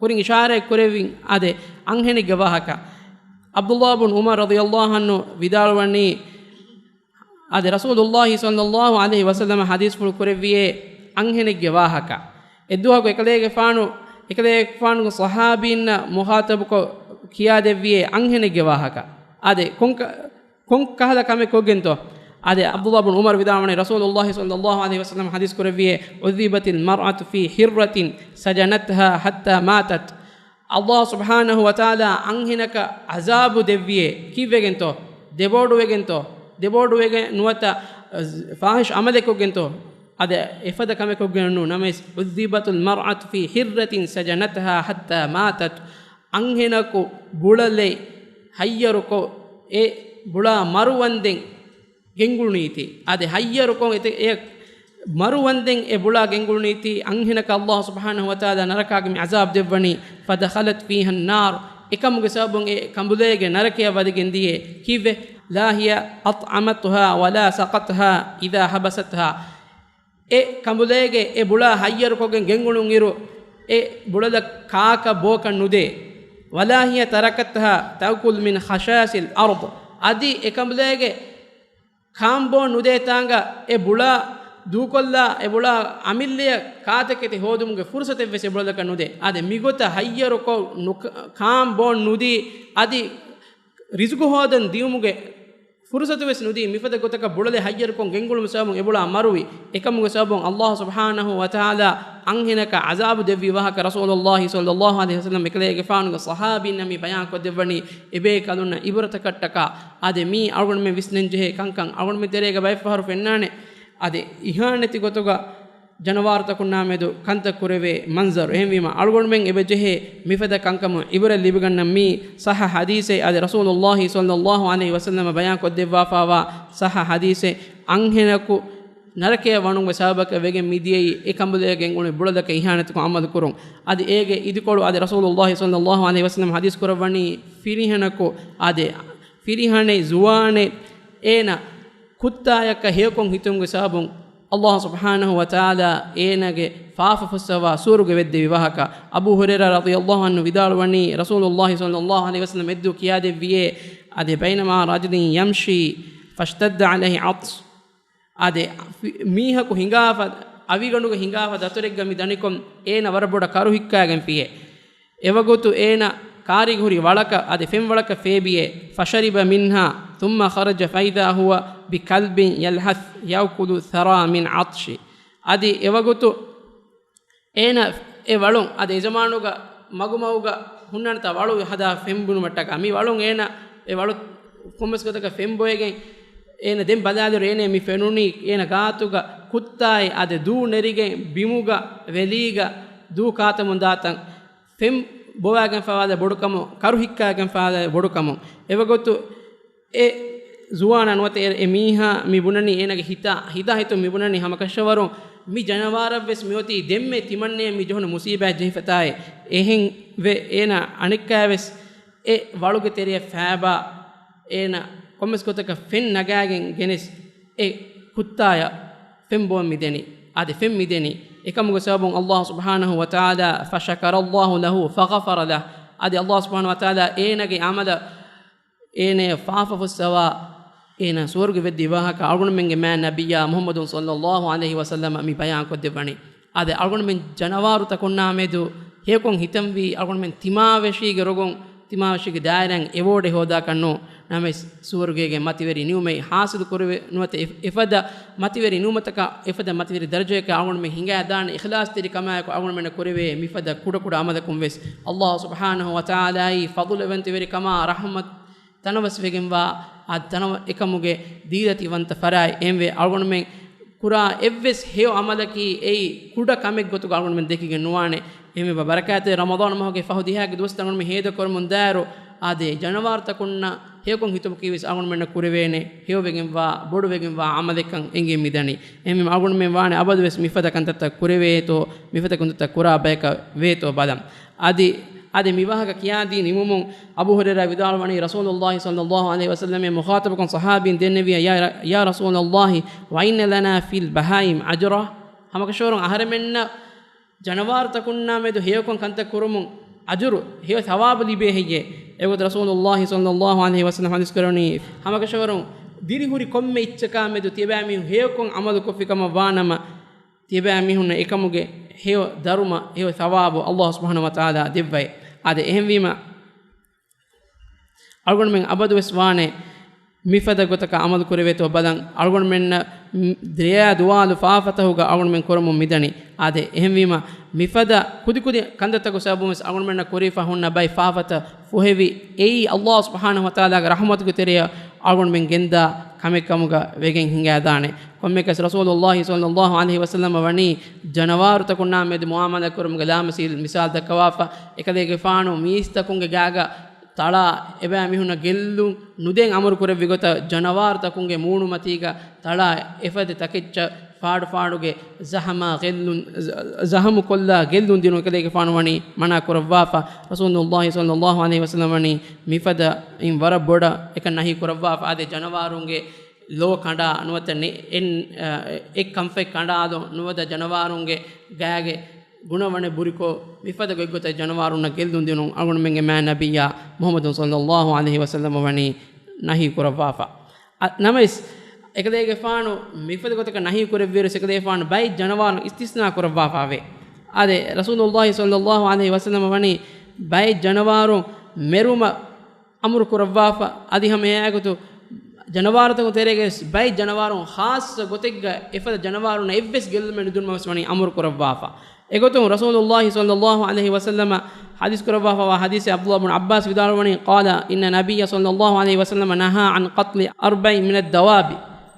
ކުރިން އިޝާރާތް ކުރެއްވިން، އާދެ، އަންހެނެއްގެ ވާހަކަ. ޢަބްދުﷲ ބުން ޢުމަރު ރަޟިޔަﷲ ޢަންހު ވިދާޅުވަނީ، އާދެ، ރަސޫލުﷲ ޞައްލަﷲ ޢަލައިހި ވަސައްލަމަ ޙަދީޘްފުޅު ކުރެއްވިއޭ އަންހެނެއްގެ ވާހަކަ. އެއްދުވަހަކު އެކަލޭގެފާނު، އެކަލޭގެފާނުގެ ޞަޙާބީންނަށް މުޚާޠަބުކޮށް ކިޔާދެއްވިއޭ އަންހެނެއްގެ ވާހަކަ. އާދެ، ކޮން ކަ-، ކޮން ކަހަލަ ކަމެއް ކޮށްގެންތޯ؟ އާދެ، ޢަބްދުﷲ ބުން ޢުމަރު ވިދާޅުވަނީ، ރަސޫލުﷲ ޞައްލަﷲ ޢަލައިހި ވަސައްލަމަ ޙަދީޘް ކުރެއްވިއޭ، "عذبت المرأة في حرة سجنتها حتى ماتت." ﷲ ސުބްޙާނަހޫ ވަތަޢާލާ އަންހެނަކަށް ޢަޒާބު ދެއްވިއޭ. ކީއްވެގެންތޯ؟ ދެބޯޑުވެގެންތޯ؟ ދެބޯޑުވެގެން ނުވަތަ، އަ، ފާޙިޝް ޢަމަލެއް ކޮށްގެންތޯ؟ އާދެ، އެފަދަ ކަމެއް ކޮށްގެން ނޫން. ނަމަވެސް، "عذبت المرأة في حرة سجنتها حتى ماتت." އަންހެނަކު ބުޅަލެއް ހައްޔަރުކޮށް، އެ ބުޅާ މަރުވަންދެން ގެންގުޅުނީތީ. އާދެ، ހައްޔަރުކޮށް އެތެ-، އެ މަރުވަންދެން އެ ބުޅާ ގެންގުޅުނީތީ، އަންހެނަކަށް ﷲ ސުބްޙާނަހޫ ވަތަޢާލާ ނަރަކާގެ މި ޢަޒާބު ދެއްވަނީ. "فدخلت فيها النار." އެކަމުގެ ސަބަބުން އެ ކަނބުލޭގެ ނަރަކަޔަށް ވަދެގެން ދިޔައޭ. ކީއްވެ؟ "لا هي أطعمتها ولا سقتها إذا حبستها." އެ ކަނބުލޭގެ އެ ބުޅާ ހައްޔަރުކޮށްގެން ގެންގުޅުން އިރު، އެ ބުޅަލަށް ކާކަށް ބޯކަށް ނުދޭ. "ولا هي تركتها تأكل من خشاش الأرض." އަދި އެ ކަނބުލޭގެ ކާން ބޯން ނުދޭ ތާނގަ އެ ބުޅާ ދޫކޮށްލާ، އެ ބުޅާ އަމިއްލަޔަށް ކާތަކެތި ހޯދުމުގެ ފުރުޞަތެއް ވެސް އެ ބުޅަލަކަށް ނުދޭ. އާދެ، މިގޮތަށް ހައްޔަރުކޮށް ނުކ-، ކާން ބޯން ނުދީ، އަދި ރިޒުގު ހޯދަން ދިޔުމުގެ ފުރުޞަތު ވެސް ނުދީ، މިފަދަ ގޮތަކަށް ބުޅަލެއް ހައްޔަރުކޮށް ގެންގުޅުމުގެ ސަބަބުން އެ ބުޅާ މަރުވި. އެކަމުގެ ސަބަބުން ﷲ ސުބްޙާނަހޫ ވަތަޢާލާ އަންހެނަކަށް ޢަޒާބު ދެއްވި ވާހަކަ ރަސޫލުﷲ ޞައްލަﷲ ޢަލައިހި ވަސައްލަމަ އެކަލޭގެފާނުގެ ޞަޙާބީންނަށް މި ބަޔާން ކޮށްދެއްވަނީ، އެބޭކަލުންނަށް ޢިބްރަތަކަށްޓަކާ. އާދެ، މީ އަޅުގަނޑުމެން ވިސްނަން ޖެހޭ ކަންކަން. އަޅުގަނޑުމެން ތެރޭގަ ބައެއް ފަހަރު ފެންނާނެ، އާދެ، އިހާނެތި ގޮތުގަ ޖަނަވާރުތަކުންނާ މެދު ކަންތައް ކުރެވޭ މަންޒަރު. އެހެންވީމަ، އަޅުގަނޑުމެން އެބަ ޖެހޭ މިފަދަ ކަންކަމުން ޢިބްރަތް ލިބިގަންނަން. މީ ޞައްޙަ ޙަދީޘެއް. އާދެ، ރަސޫލުﷲ ޞައްލަﷲ ޢަލައިހި ވަސައްލަމަ ބަޔާން ކޮށްދެއްވާފާވާ ޞައްޙަ ޙަދީޘެއް، އަންހެނަކު ނަރަކަޔަށް ވަނުމުގެ ސަބަބަކަށް ވެގެން މިދިޔައީ އެ ކަނބުލޭގަ ގެންގުޅުނު ބުޅަލަކަށް އިހާނެތިކޮށް ޢަމަލު ކުރުން. އަދި އޭގެ އިދިކޮޅު އާދެ، ރަސޫލުﷲ ޞައްލަﷲ ޢަލައިހި ވަސައްލަމަ ޙަދީޘް ކުރައްވަނީ، ފިރިހެނަކު އާދެ، ފިރިހެނެއް، ޒުވާނެއް، އޭނަ ކުއްތާޔަކަށް ހެޔޮކޮށް ހިތުމުގެ ސަބަބުން ﷲ ސުބްޙާނަހޫ ވަތަޢާލާ އޭނާގެ ފާފަ ފުއްސަވާ ސުވަރުގެ ވެއްދެވި ވާހަކަ. އަބޫ ހުރައިރާ ރަޟިޔަﷲ ޢަންހު ވިދާޅުވަނީ، ރަސޫލުﷲ ޞައްލަﷲ ޢަލައިހި ވަސައްލަމަ އެއްދުވަހު ކިޔާދެއްވިއޭ، އާދެ، بينما رجل يمشي فاشتد عليه عطس. އާދެ، މީހަކު ހިނގާފަ، އަވިގަނޑުގަ ހިނގާފަ ދަތުރެއްގަ މި ދަނިކޮށް، އޭނަ ވަރަށް ބޮޑަށް ކަރު ހިއްކާގެންފިއޭ. އެވަގުތު އޭނަ ކާރީގަ ހުރި ވަޅަކަށް، އަދި ފެންވަޅަކަށް ފޭބިއޭ، فشرب منها ثم خرج فإذا هو بكلب يلهث يأكل الثرى من عطشه. އަދި އެވަގުތު އޭނަ އެ ވަޅުން، އަދި އެޒަމާނުގަ މަގުމަގުގަ ހުންނަންތާ ވަޅު ހަދާ ފެން ބުނުމަށްޓަކާ، މި ވަޅުން އޭނަ އެ ވަޅު ކޮންމެސް ގޮތަކަށް ފެން ބޮއެގެން އޭނަ ދެން ބަލާލިއިރު އޭނަ މި ފެނުނީ އޭނަ ގާތުގަ ކުއްތާއެއް އާދެ ދޫ ނެރިގެން ބިމުގަ ވެލީގަ ދޫ ކާތަމުން ދާތަން. ފެން ބޮވާގެންފާވާލެ ބޮޑުކަމުން، ކަރު ހިއްކާގެންފާވާލެ ބޮޑުކަމުން. އެވަގުތު އެ ޒުވާނާ ނުވަތަ އެ، އެ މީހާ މި ބުނަނީ އޭނަގެ ހިތާ، ހިތާ ހިތުން މި ބުނަނީ ހަމަކަށަވަރުން މި ޖަނަވާރަށްވެސް މިއޮތީ ދެންމެ ތިމަންނައެއް މި ޖެހުނު މުސީބާތް ޖެހިފަތާއޭ. އެހެންވެ އޭނާ އަނެއްކާވެސް އެ ވަޅުގެ ތެރެއަށް ފާބާ އޭނަ ކޮންމެސް ގޮތަކަށް ފެން ނަގާގެން ގެނެސް އެ ކުއްތާޔަށް ފެން ބޮވަން މިދެނީ. އާދެ ފެން މިދެނީ. އެކަމުގެ ސަބަބުން ﷲ ސުބްޙާނަހޫ ވަތަޢާލާ، فشكر الله له فغفر له. އަދި ﷲ ސުބްޙާނަހޫ ވަތަޢާލާ އޭނަގެ ޢަމަލަށް އޭނަޔަށް ފާފަ ފުއްސަވާ، އޭނާ ސުވަރުގެ ވެއްދި ވާހަކަ އަޅުގަނޑުމެންގެ މާތް ނަބިއްޔާ މުޙައްމަދު ޞައްލައްލާހު ޢަލައިހި ވަސައްލަމަ މި ބަޔާން ކޮށްދެއްވަނީ. އާދެ، އަޅުގަނޑުމެން ޖަނަވާރުތަކުންނާ މެދު ހެޔޮކޮން ހިތަންވީ އަޅުގަނޑުމެން ތިމާވެށީގެ ރޮގުން، ތިމާވެށީގެ ދާއިރާއިން އެވޯޑެއް ހޯދާކަށް ނޫން. ނަމަވެސް ސުވަރުގޭގެ މަތިވެރި ނިޢުމަތް ޙާޞިލު ކުރެވޭ ނުވަތަ އެ-، އެފަދަ މަތިވެރި ނިޢުމަތަކަށް، އެފަދަ މަތިވެރި ދަރަޖަޔަކަށް އަޅުގަނޑުމެން ހިނގައިދާނެ އިޚްލާޞްތެރިކަމާއެކު އަޅުގަނޑުމެންނަށް ކުރެވޭ މިފަދަ ކުޑަކުޑަ ޢަމަލަކުން ވެސް ﷲ ސުބްޙާނަހޫ ވަތަޢާލާއީ ފަޟުލުވެންތެވެރިކަމާ ރަޙްމަތް ތަނަވަސްވެގެންވާ، އާދެ، ތަނަވަސް އެކަމުގެ ދީލަތިވަންތަ ފަރާތް. އެހެންވެ އަޅުގަނޑުމެން ކުރާ އެއްވެސް ހެޔޮ ޢަމަލަކީ އެއީ ކުޑަ ކަމެއް ގޮތުގަ އަޅުގަނޑުމެން ދެކިގެން ނުވާނެ. އެހެންވެ ބަރަކާތްތެރި ރަމަޟާން މަހުގެ ފަހު ދިހައިގެ ދުވަސް އަޅުގަނޑުމެން ހޭދަކުރަމުން ދާއިރު، އާދެ، ޖަނަވާރުތަކުންނަށް ހެޔޮކޮން ހިތުމަކީ ވެސް އަޅުގަނޑުމެންނަށް ކުރެވޭނެ ހެޔޮވެގެންވާ، ބޮޑުވެގެންވާ ޢަމަލެއްކަން އެނގެން މިދަނީ. އެހެންވީމަ އަޅުގަނޑުމެން ވާނެ އަބަދުވެސް މިފަދަ ކަންތައްތައް ކުރެވޭތޯ، މިފަދަ ކަންތައްތައް ކުރާ ބަޔަކަށް ވޭތޯ ބަލަން. އަދި، އަދި މި ވާހަކަ ކިޔާދީ ނިމުމުން، އަބޫ ހުރައިރާ ވިދާޅުވަނީ، ރަސޫލުﷲ ޞައްލައްލާހު ޢަލައިހި ވަސައްލަމައި މުޚާޠަބުކޮށް ޞަޙާބީން ދެންނެވިއޭ، ޔާ، ޔާ ރަސޫލަﷲ، ވައިންނަ ލަނާ ފިލް ބަހާއިމް އަޖުރާ؟ ހަމަކަށަވަރުން އަހަރެމެންނަށް ޖަނަވާރުތަކުންނާ މެދު ހެޔޮކޮން ކަންތައް ކުރުމުން އަޖުރު، ހެޔޮ ޘަވާބު ލިބޭ ހެއްޔޭ؟ އެގޮތަށް ރަސޫލުﷲ ޞައްލައްލާހު ޢަލައިހި ވަސައްލަމަ ޙަދީޘް ކުރަނީ، ހަމަކަށަވަރުން ދިރިހުރި ކޮންމެ އެއްޗަކާ މެދު ތިޔަބައިމީހުން ހެޔޮކޮން ޢަމަލު ކޮށްފި ކަމަށް ވާނަމަ، ތިޔަބައިމީހުންނަށް އެކަމުގެ ހެޔޮ ދަރުމަ، ހެޔޮ ޘަވާބު ﷲ ސުބްޙާނަހޫ ވަތަޢާލާ ދެއްވައޭ. އާދެ، އެހެންވީމަ، އަޅުގަނޑުމެން އަބަދުވެސް ވާނެ މިފަދަ ގޮތަކަށް ޢަމަލު ކުރެވޭތޯ ބަލަން. އަޅުގަނޑުމެންނަށް މް-، ދެރަޔާ ދުވާލު ފާފަތަކުގަ އަޅުގަނޑުމެން ކުރަމުން މިދަނީ. އާދެ، އެހެންވީމަ، މިފަދަ ކުދިކުދި ކަންތައްތަކު ސަބަބުން ވެސް އަޅުގަނޑުމެންނަށް ކުރީފަ ހުންނަ ބައެއް ފާފަތައް ފުހެވި، އެއީ ﷲ ސުބްޙާނަހޫ ވަތަޢާލާގެ ރަޙްމަތުގެ ތެރެއަށް އަޅުގަނޑުމެން ގެންދާ ކަމެއް ކަމުގަ ވެގެން ހިނގައިދާނެ. ކޮންމެއަކަސް ރަސޫލުﷲ ޞައްލައްލާހު ޢަލައިހި ވަސައްލަމަ ވަނީ ޖަނަވާރުތަކުންނާ މެދު މުޢާމަލާތް ކުރުމުގެ ލާމަސީލް މިސާލް ދައްކަވާފަ، އެކަލޭގެފާނު މީސްތަކުންގެ ގާގަ ތަޅާ އެބައިމީހުންނަށް ގެއްލުން ނުދޭން އަމުރު ކުރެއްވި ގޮތަށް، ޖަނަވާރުތަކުންގެ މޫނުމަތީގަ ތަޅާ އެފަދަ ތަކެއްޗަށް ފާޑުފާޑުގެ ޒަހަމާ ގެއްލުން، ޒަ-، ޒަހަމުކޮށްލާ ގެއްލުން ދިނުން އެކަލޭގެފާނު ވަނީ މަނާ ކުރައްވާފަ. ރަސޫލުﷲ ޞައްލައްލާހު ޢަލައިހި ވަސައްލަމަ ވަނީ މިފަދައިން ވަރަށް ބޮޑަށް އެކަން ނަހީ ކުރައްވާފަ. އާދެ، ޖަނަވާރުންގެ ލޯ ކަނޑާ ނުވަތަ ނެ-، އެއް، އެއް ކަންފަތް ކަނޑާލުން ނުވަތަ ޖަނަވާރުންގެ ގާގެ ގުނަވަނެއް ބުރިކޮށް، މިފަދަ ގޮތްގޮތަށް ޖަނަވާރުންނަށް ގެއްލުން ދިނުން އަޅުގަނޑުމެންގެ މާތް ނަބިއްޔާ މުޙައްމަދު ޞައްލައްލާހު ޢަލައިހި ވަސައްލަމަ ވަނީ ނަހީ ކުރައްވާފަ. އަ، ނަމަވެސް، އެކަލޭގެފާނު މިފަދަ ގޮތަކަށް ނަހީ ކުރެއްވިއިރު، އެކަލޭގެފާނު ބައެއް ޖަނަވާރުން އިސްތިސްނާ ކުރައްވާފައެވެ. އާދެ، ރަސޫލުﷲ ޞައްލައްލާހު ޢަލައިހި ވަސައްލަމަ ވަނީ ބައެއް ޖަނަވާރުން މެރުމަށް އަމުރު ކުރައްވާފަ، އަދި ހަމަ އެއާގޮތު ޖަނަވާރުތަކުން ތެރޭގައި ވެސް ބައެއް ޖަނަވާރުން ޚާއްޞަ ގޮތެއްގަ އެފަދަ ޖަނަވާރުންނަށް އެއްވެސް ގެއްލުމެއް ނުދިނުމަށް ވެސް ވަނީ އަމުރު ކުރައްވާފަ. އެގޮތުން ރަސޫލުﷲ ޞައްލައްލާހު ޢަލައިހި ވަސައްލަމަ ޙަދީޘް ކުރައްވާފަވާ ޙަދީޘެއް ޢަބްދުﷲ ބުން ޢައްބާސް ވިދާޅުވަނީ، قال إن النبي صلى الله عليه وسلم نهى عن قتل أربع من الدواب.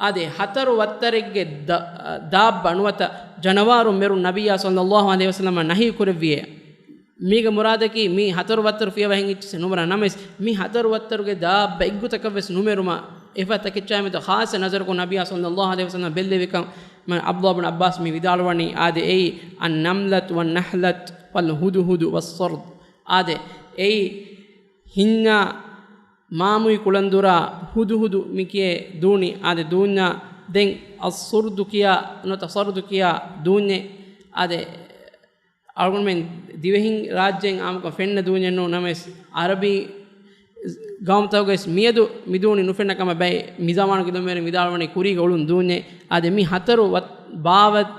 އާދެ، ހަތަރު ވައްތަރެއްގެ ދަ-، ދާއްބަ ނުވަތަ ޖަނަވާރުން މެރުން ނަބިއްޔާ ޞައްލައްލާހު ޢަލައިހި ވަސައްލަމަ ނަހީ ކުރެއްވިއޭ. މީގެ މުރާދަކީ، މި ހަތަރު ވައްތަރު ފިޔަވަހެއް އެއްޗިއްސެއް ނުމަރާ ނަމަވެސް، މި ހަތަރު ވައްތަރުގެ ދާއްބަ އެއްގޮތަކަށް ވެސް ނުމެރުމަށް އެފަދަ ތަކެއްޗާ މެދު ޚާއްޞަ ނަޒަރަކުން ނަބިއްޔާ ޞައްލައްލާހު ޢަލައިހި ވަސައްލަމަ ބެއްލެވިކަން ޢަބްދުﷲ ބުން ޢައްބާސް މި ވިދާޅުވަނީ، އާދެ، އެއީ، النملة والنحلة والهدهد والصرد. އާދެ، އެއީ، ހިންޏާ، މާމުއި ކުޅަނދުރާ، ހުދުހުދު މިކިޔޭ ދޫނި، އާދެ، ދޫންޏާ، ދެން އައްޞުރްދު ކިޔާ ނުވަތަ ޞަރްދު ކިޔާ ދޫންޏެއް، އާދެ، އަޅުގަނޑުމެން ދިވެހިން ރާއްޖޭން އާއްމުކޮށް ފެންނަ ދޫންޏެއް ނޫން ނަމަވެސް، ޢަރަބި ގައުމުތަކުގައި ވެސް މިއަދު މި ދޫނި ނުފެންނަ ކަމަށް ބައެއް މި ޒަމާނުގެ ލޮމުވެރިން ވިދާޅުވަނީ ކުރީގަ އުޅުނު ދޫންޏެއް. އާދެ، މި ހަތަރު ވަ-، ބާވަތް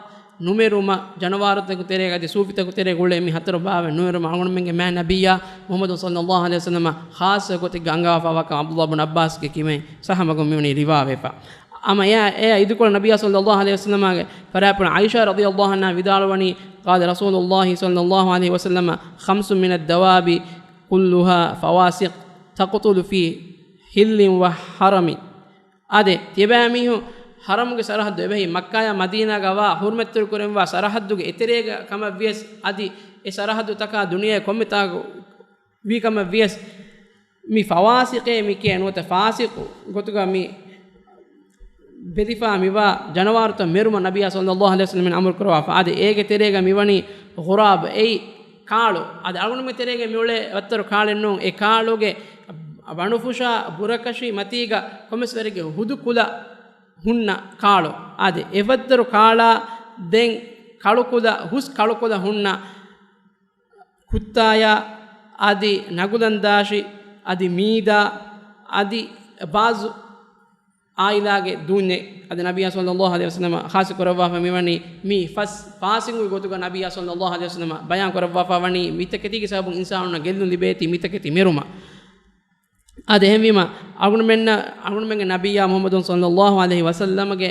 ނުމެރުމަށް ޖަނަވާރުތަކު ތެރޭގަ އަދި ސޫފިތަކު ތެރޭގަ އުޅޭ މި ހަތަރު ބާވަތް ނުމެރުމަށް އަޅުގަނޑުމެންގެ މާތް ނަބިއްޔާ މުޙައްމަދު ޞައްލައްލާހު ޢަލައިހި ވަސައްލަމަ ޚާއްޞަ ގޮތެއްގަ އަންގަވާފައިވާކަން ޢަބްދުﷲ ބުން ޢައްބާސްގެ ކިބައިން ޞައްޙަ މަގުން މިވަނީ ރިވާވެފަ. އަމަ އެއާ، އެއާ އިދިކޮޅަށް ނަބިއްޔާ ޞައްލައްލާހު ޢަލައިހި ވަސައްލަމާގެ ފަރާތްޕުޅު ޢާއިޝާ ރަޟިޔައްލާހު ޢަންހާ ވިދާޅުވަނީ، قال رسول الله صلى الله عليه وسلم، خمس من الدواب كلها فواسق تقتل في حل وحرم. އާދެ، ތިޔަބައިމީހުން ޙަރަމުގެ ސަރަޙައްދު އެބަހީ މައްކާޔާ މަދީނާގަ ވާ ޙުރުމަތްތެރި ކުރެންވާ ސަރަޙައްދުގެ އެތެރޭގަ ކަމަށް ވިޔަސް، އަދި އެ ސަރަޙައްދުތަކާ ދުނިޔެ ކޮންމެ ތާކު ވީ ކަމަށް ވިޔަސް، މި ފަވާސިޤޭ މި ކިޔޭ ނުވަތަ ފާސިޤު ގޮތުގަ މި ބެލިފާ މިވާ ޖަނަވާރުތައް މެރުމަށް ނަބިއްޔާ ޞައްލައްލާހު ޢަލައިހި ވަސައްލަމަ އަމުރު ކުރައްވާފަ. އާދެ، އޭގެ ތެރޭގަ މިވަނީ ޣުރާބް، އެއީ ކާޅު. އާދެ، އަޅުގަނޑުމެން ތެރޭގަ މިއުޅޭ ވައްތަރު ކާޅެއް ނޫން. އެ ކާޅުގެ ވަނުފުށާ ބުރަކަށި މަތީގަ ކޮންމެސް ވަރެއްގެ ހުދު ކުލަ ހުންނަ ކާޅު. އާދެ، އެ ވައްތަރު ކާޅާ ދެން ކަޅުކުލަ، ހުސް ކަޅުކުލަ ހުންނަ ކުއްތާޔާ، އަދި ނަގުލަންދާށި، އަދި މީދާ، އަދި ބާޒު އާއިލާގެ ދޫންޏެއް. އަދި ނަބިއްޔާ ޞައްލައްލާހު ޢަލައިހި ވަސައްލަމަ ޚާއްޞަ ކުރައްވާފަ މިވަނީ މި ފަސް ފާސިންގުގެ ގޮތުގަ ނަބިއްޔާ ޞައްލައްލާހު ޢަލައިހި ވަސައްލަމަ ބަޔާން ކުރައްވާފަ ވަނީ މިތަކެތީގެ ސަބަބުން އިންސާނުންނަށް ގެއްލުން ލިބޭތީ މިތަކެތި މެރުމަށް. އާދެ، އެހެންވީމަ، އަޅުގަނޑުމެންނަށް، އަޅުގަނޑުމެންގެ ނަބިއްޔާ މުޙައްމަދު ޞައްލައްލާހު ޢަލައިހި ވަސައްލަމަގެ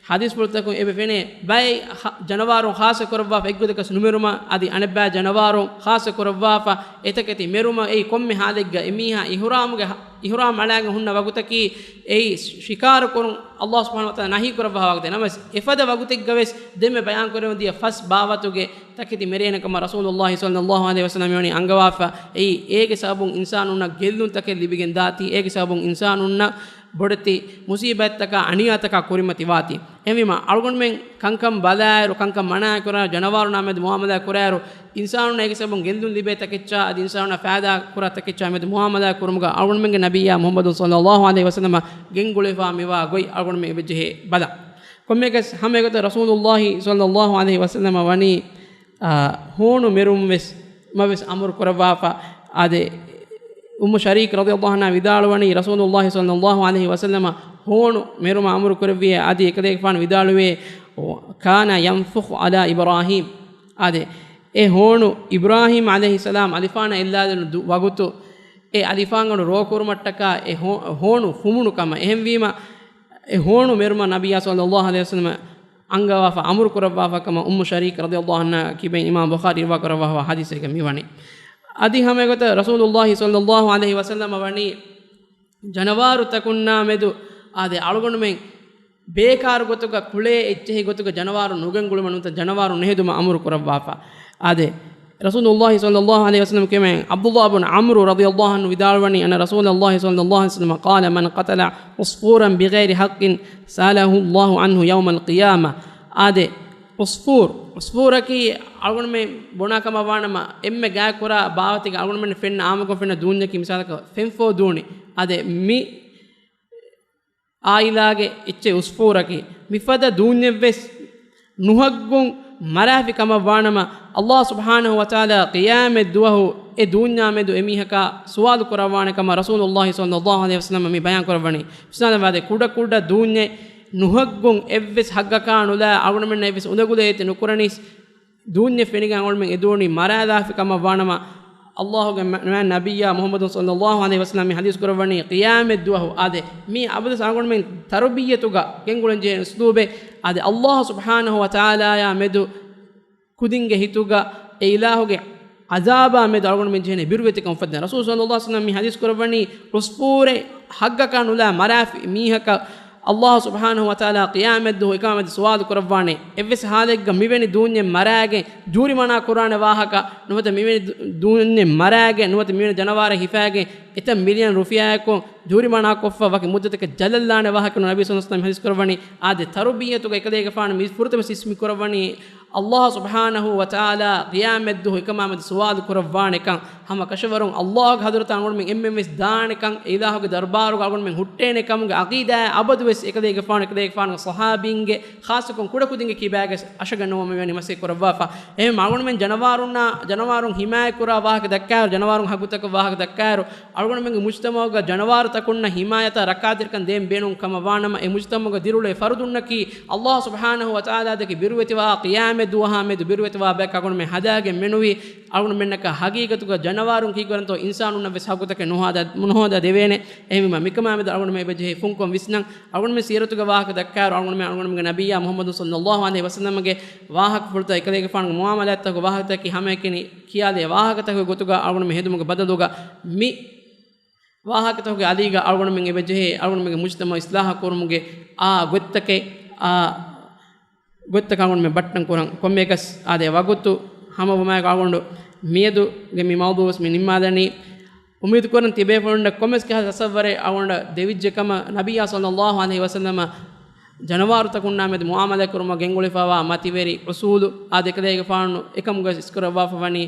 ޙަދީޘްފުޅުތަކުން އެބަ ފެނޭ، ބައެއް ހަ-، ޖަނަވާރުން ޚާއްޞަ ކުރައްވާފަ އެއްގޮތަކަސް ނުމެރުމަށް، އަދި އަނެއްބައި ޖަނަވާރުން ޚާއްޞަ ކުރައްވާފަ އެތަކެތި މެރުމަށް. އެއީ ކޮންމެ ޙާލެއްގަ އެމީހާ އިޙުރާމުގެ ހަ-، އިޙުރާމް އަޅާގެން ހުންނަ ވަގުތަކީ، އެއީ ޝިކާރު ކުރުން ﷲ ސުބްޙާނަހޫ ވަތަޢާލާ ނަހީ ކުރައްވާ ވަގުތެއް. ނަމަވެސް، އެފަދަ ވަގުތެއްގަވެސް ދެންމެ ބަޔާން ކުރެވެން ދިޔަ ފަސް ބާވަތުގެ ތަކެތި މެރޭނެ ކަމަށް ރަސޫލުﷲ ޞައްލައްލާހު ޢަލައިހި ވަސައްލަމަ މިވަނީ އަންގަވާފަ. އެއީ އޭގެ ސަބަބުން އިންސާނުންނަށް ގެއްލުންތަކެއް ލިބިގެން ދާތީ، އޭގެ ސަބަބުން އިންސާނުންނަށް ބޮޑެތި މުޞީބަތްތަކާ އަނިޔާތަކާ ކުރިމަތިވާތީ. އެހެންވީމަ، އަޅުގަނޑުމެން ކަންކަން ބަލާއިރު، ކަންކަން މަނާ ކުރާ، ޖަނަވާރުންނާ މެދު މުޢާމަލާ ކުރާއިރު، އިންސާނުންނަށް އޭގެ ސަބަބުން ގެއްލުން ލިބޭ ތަކެއްޗާ، އަދި އިންސާނުންނަށް ފައިދާ ކުރާ ތަކެއްޗާ މެދު މުޢާމަލާ ކުރުމުގަ އަޅުގަނޑުމެންގެ ނަބިއްޔާ މުޙައްމަދު ޞައްލައްލާހު ޢަލައިހި ވަސައްލަމަ ގެންގުޅެފާ މިވާ ގޮތް އަޅުގަނޑުމެން އެބަޖެހޭ ބަލަން. ކޮންމެއަކަސް ހަމަ އެގޮތަށް ރަސޫލުﷲ ޞައްލައްލާހު ޢަލައިހި ވަސައްލަމަ ވަނީ، އާ، ހޯނު މެރުމަށްވެސް، މަވެސް އަމުރު ކުރައްވާފަ. އާދެ، އުއްމު ޝަރީކް ރަޟިޔައްލާހު ޢަންހާ ވިދާޅުވަނީ، ރަސޫލުﷲ ޞައްލައްލާހު ޢަލައިހި ވަސައްލަމަ ހޯނު މެރުމަށް އަމުރު ކުރެއްވިއޭ، އަދި އެކަލޭގެފާނު ވިދާޅުވޭ، ކާނަ ޔަންފުޚު ޢަލާ އިބްރާހީމް. އާދެ، އެ ހޯނު އިބްރާހީމް ޢަލައިހިއްސަލާމް އަލިފާނަށް އެއްލާލެވުނު ދު-، ވަގުތު އެ އަލިފާންގަނޑު ރޯކުރުމަށްޓަކާ އެ ހޯ-، ހޯނު ފުމުނު ކަމަށް. އެހެންވީމަ، އެ ހޯނު މެރުމަށް ނަބިއްޔާ ޞައްލައްލާހު ޢަލައިހި ވަސައްލަމަ އަންގަވާފަ، އަމުރު ކުރައްވާފަ ކަމަށް އުއްމު ޝަރީކް ރަޟިޔައްލާހު ޢަންހާ ކިބައިން އިމާމް ބުޚާރީ ރިވާ ކުރައްވާފަ ޙަދީޘެއްގަ މިވަނީ. އަދި ހަމަ އެގޮތަށް ރަސޫލުﷲ ޞައްލައްލާހު ޢަލައިހި ވަސައްލަމަ ވަނީ ޖަނަވާރުތަކުންނާ މެދު، އާދެ، އަޅުގަނޑުމެން ބޭކާރު ގޮތުގަ، ކުޅޭ އެއްޗެހި ގޮތުގަ ޖަނަވާރު ނުގެންގުޅުމަށް ނުވަތަ ޖަނަވާރު ނެހެދުމަށް އަމުރު ކުރައްވާފަ. އާދެ، ރަސޫލުﷲ ޞައްލައްލާހު ޢަލައިހި ވަސައްލަމަ ކިޔަމެން ޢަބްދުﷲ ބިން ޢަމްރު ރަޟިޔައްލާހު ޢަންހު ވިދާޅުވަނީ، أن رسول الله صلى الله عليه وسلم قال: من قتل عصفورا بغير حق سأله الله عنه يوم القيامة. އާދެ، ޢުޞްފޫރު، ޢުޞްފޫރަކީ އަޅުގަނޑުމެން ބުނާ ކަމަށް ވާނަމަ، އެންމެ ގާތް ކުރާ ބާވަތެއްގަ އަޅުގަނޑުމެން ފެންނަ އާންމުކޮށް ފެންނަ ދޫންޏަކީ، މިސާލަކަށް ފެންފޯ ދޫނި. އާދެ، މި އާއިލާގެ އެއްޗެއް ޢުޞްފޫރަކީ، މިފަދަ ދޫންޏެއްވެސް ނުހައްގުން މަރާފި ކަމަށް ވާނަމަ، ﷲ ސުބްޙާނަހޫ ވަތަޢާލާ ޤިޔާމަތް ދުވަހު އެ ދޫންޏާ މެދު އެމީހަކާ ސުވާލު ކުރައްވާނެ ކަމަށް ރަސޫލުﷲ ޞައްލައްލާހު ޢަލައިހި ވަސައްލަމަ މި ބަޔާން ކުރައްވަނީ. މިސާލަށް ވާދޭ، ކުޑަ ކުޑަ ދޫންޏެއް ނުހައްގުން އެއްވެސް ހައްގަކާ ނުލާ އަޅުގަނޑުމެންނަށް އެއްވެސް އުނދަގުލެއް އެތި ނުކުރަނީސް، ދޫންޏެއް ފެނިގެން އަޅުގަނޑުމެން އެ ދޫނި މަރާލާފި ކަމަށް ވާނަމަ، ﷲ ގެ މަ-، މަ-، ނަބިއްޔާ މުޙައްމަދު ޞައްލައްލާހު ޢަލައިހި ވަސައްލަމަ މި ޙަދީޘް ކުރައްވަނީ ޤިޔާމަތް ދުވަހު. އާދެ، މީ އަބަދުވެސް އަޅުގަނޑުމެން ތަރުބިއްޔަތުގަ ގެންގުޅެން ޖެހޭ އުސްލޫބެއް. އާދެ، ﷲ ސުބްޙާނަހޫ ވަތަޢާލާޔާ މެދު ކުދިންގެ ހިތުގަ އެ އިލާހުގެ ޢަޒާބާ މެދު އަޅުގަނޑުމެން ޖެހޭނެ ބިރުވެތިކަން އުފައްދަން. ރަސޫލު ޞައްލައްލާހު ޢަލައިހި ވަސައްލަމަ މި ޙަދީޘް ކުރައްވަނީ، ޢުޞްފޫރެއް ހައްގަކާ ނުލާ މަރާފި މީހަކަށް ﷲ ސުބްޙާނަހޫ ވަތަޢާލާ ޤިޔާމަތް ދުވަހު އެކަމާމެދު ސުވާލު ކުރައްވާނެ. އެއްވެސް ޙާލެއްގަ މިވެނި ދޫންޏެއް މަރާގެން ޖޫރިމަނާ ކުރާނެ ވާހަކަ، ނުވަތަ މިވެނި ދޫ-، ދޫންޏެއް މަރާގެން، ނުވަތަ މިވެނި ޖަނަވާރެއް ހިފާގެން އެތައް މިލިއަން ރުފިޔާއަކުން ޖޫރިމަނާކޮށްފަ ވަކި މުއްދަތަކަށް ޖަލަށްލާނެ ވާހަކަ ނަބީ ޞައްލައްލާހު ޢަލައިހި ވަސައްލަމަ ޙަދީޘް ކުރައްވަނީ. އާދެ، ތަރުބިއްޔަތުގަ އެކަލޭގެފާނު މި ފުރަތަމަ ސިސް މި ކުރައްވަނީ، ﷲ ސުބްޙާނަހޫ ވަތަޢާލާ ޤިޔާމަތް ދުވަހު އެކަމާމެދު ސުވާލު ކުރައްވާނެކަން، ހަމަ ކަށަވަރުން ﷲ ގެ ޙަޟްރަތަށް އަޅުގަނޑުމެން އެންމެން ވެސް ދާނެކަން، އެ އިލާހުގެ ދަރުބާރުގަ އަޅުގަނޑުމެން ހުއްޓޭނެ ކަމުގެ ޢަޤީދާ އަބަދު ވެސް އެކަލޭގެފާނު، އެކަލޭގެފާނުގެ ޞަޙާބީންގެ، ޚާއްޞަކޮށް ކުޑަކުދިންގެ ކިބާގަ އަށަގަންނަވަން މިވެނި މަސައްކަތް ކުރައްވާފަ. އެހެން އަޅުގަނޑުމެން ޖަނަވާރުންނާ، ޖަނަވާރުން ހިމާޔަތް ކުރާ ވާހަކަ ދައްކާއިރު، ޖަނަވާރުން ހައްގުތަކުގެ ވާހަކަ ދައްކާއިރު، އަޅުގަނޑުމެންގެ މުޖްތަމަޢުގަ ޖަނަވާރުތަކުންނަށް ހިމާޔަތާ ރައްކާތެރިކަން ދޭން ބޭނުން ކަމަށް ވާނަމަ، އެ މުޖްތަމަޢުގަ ދިރިއުޅޭ ފަރުދުންނަކީ، ﷲ ސުބްޙާނަހޫ ވަތަޢާލާ ދެކެ ބިރުވެތިވާ ޤިޔާމަތް ދުވަހާ މެދު ބިރުވެތިވާ ބަޔަކަށް އަޅުގަނޑުމެން ހަދާގެން މެނުވީ، އަޅުގަނޑުމެންނަކަށް ހަގީގަތުގަ ޖަނަވާރުން ކީކުރަންތޯ އިންސާނުންނަށް ވެސް ހައްގުތަކެއް ނުހޯދާ، ނުހޯދާ ދެވޭނެ. އެހެންވީމަ، މިކަމާމެދު އަޅުގަނޑުމެން އެބަޖެހޭ ފުންކޮށް ވިސްނަން، އަޅުގަނޑުމެން ސީރަތުގެ ވާހަކަ ދައްކާއިރު، އަޅުގަނޑުމެން، އަޅުގަނޑުމެންގެ ނަބިއްޔާ މުޙައްމަދު ޞައްލައްލާހު ޢަލައިހި ވަސައްލަމަގެ ވާހަކަފުޅުތައް، އެކަލޭގެފާނުގެ މުޢާމަލާތްތަކުގެ ވާހަކަތަކީ ހަމައެކަނި ކިޔާލޭ ވާހަކަތަކުގެ ގޮތުގަ އަޅުގަނޑުމެން ހެދުމުގެ ބަދަލުގަ މި ވާހަކަތަކުގެ އަލީގަ އަޅުގަނޑުމެން އެބަޖެހޭ އަޅުގަނޑުމެންގެ މުޖްތަމަޢު އިޞްލާޙު ކުރުމުގެ އާ ގޮތްތަކެއް، އާ ގޮތްތަކަށް އަޅުގަނޑުމެން ބައްޓަން ކުރަން. ކޮންމެއަކަސް އާދެ، ވަގުތު ހަމަވުމާއެކު އަޅުގަނޑު މިއަދުގެ މި މައުޟޫޢުވެސް މި ނިންމާލަނީ. އުއްމީދު ކުރަން ތިބޭފުޅުންނަށް ކޮންމެސް ކަހަލަ ތަޞައްވަރެއް އަޅުގަނޑަށް ދެވިއްޖެ ކަމަށް. ނަބިއްޔާ ޞައްލައްލާހު ޢަލައިހި ވަސައްލަމަ ޖަނަވާރުތަކުންނާ މެދު މުޢާމަލާތް ކުރުމަށް ގެންގުޅިފައިވާ މަތިވެރި އުޞޫލު އާދެ، އެކަލޭގެފާނު އެކަމުގަ އިސްކުރައްވާފަ ވަނީ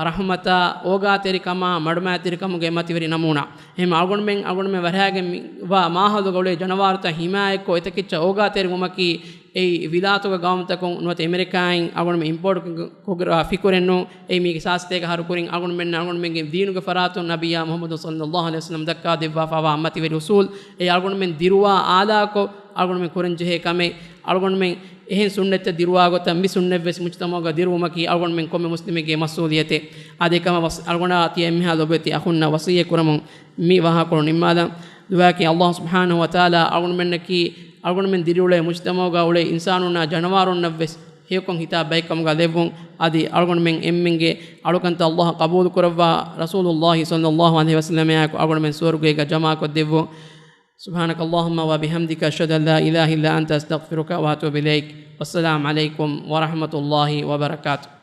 ރަޙުމަތާ، އޯގާތެރިކަމާ، މަޑުމައިތިރިކަމުގެ މަތިވެރި ނަމޫނާ. އެހެން އަޅުގަނޑުމެން، އަޅުގަނޑުމެން ވަރައިގެން މި ވާ މާހައުލުގަ އުޅޭ ޖަނަވާރުތައް ހިމާޔަތްކޮށް، އެތަކެއްޗަށް އޯގާތެރިވުމަކީ އެއީ ވިލާތުގެ ގައުމުތަކުން ނުވަތަ އެމެރިކާއިން އަޅުގަނޑުމެން އިމްޕޯޓް ކުރާ ފިކުރެއް ނޫން. އެއީ މީގެ ސާސްތޭކަ އަހަރު ކުރިން އަޅުގަނޑުމެންނަށް އަޅުގަނޑުމެންގެ ދީނުގެ ފަރާތުން ނަބިއްޔާ މުޙައްމަދު ޞައްލައްލާހު ޢަލައިހި ވަސައްލަމް ދައްކާ ދެއްވާފައިވާ މަތިވެރި އުޞޫލް، އެ އަޅުގަނޑުމެން ދިރުވާ އާލާކޮށް، އަޅުގަނޑުމެން ކުރަން ޖެހޭ ކަމެއް. އަޅުގަނޑުމެން އެހެން ސުންނަތްތައް ދިރުވާ ގޮތަށް މި ސުންނަތްވެސް މުޖްތަމަޢުގަ ދިރުވުމަކީ އަޅުގަނޑުމެން ކޮންމެ މުސްލިމެއްގެ މަސްއޫލިއްޔަތެއް. އާދެ، އެކަމަށް ވަސް-، އަޅުގަނޑާ ތިޔަ އެންމެހާ ލޮބުވެތި އަޚުންނަށް ވަޞިއްޔަތް ކުރަމުން މި ވާހަކަކޮޅު ނިންމާލަން. ދުޢާއަކީ ﷲ ސުބްޙާނަހޫ ވަތަޢާލާ އަޅުގަނޑުމެންނަކީ، އަޅުގަނޑުމެން ދިރިއުޅޭ މުޖްތަމަޢުގަ އުޅޭ އިންސާނުންނާ ޖަނަވާރުންނަށްވެސް ހެޔޮކޮށް ހިތާ ބައެއްކަމުގަ ލެއްވުން. އަދި އަޅުގަނޑުމެން އެންމެންގެ އަޅުކަންތައް ﷲ ޤަބޫލު ކުރައްވާ، ރަސޫލުﷲ ޞައްލައްލާހު ޢަލައިހި ވަސައްލަމާއެކު އަޅުގަނޑުމެން ސުވަރުގޭގަ ޖަމާކޮށްދެއްވުން. سبحانك اللهم وبحمدك، أشهد أن لا إله إلا أنت، أستغفرك وأتوب إليك. والسلام عليكم ورحمة الله وبركاته.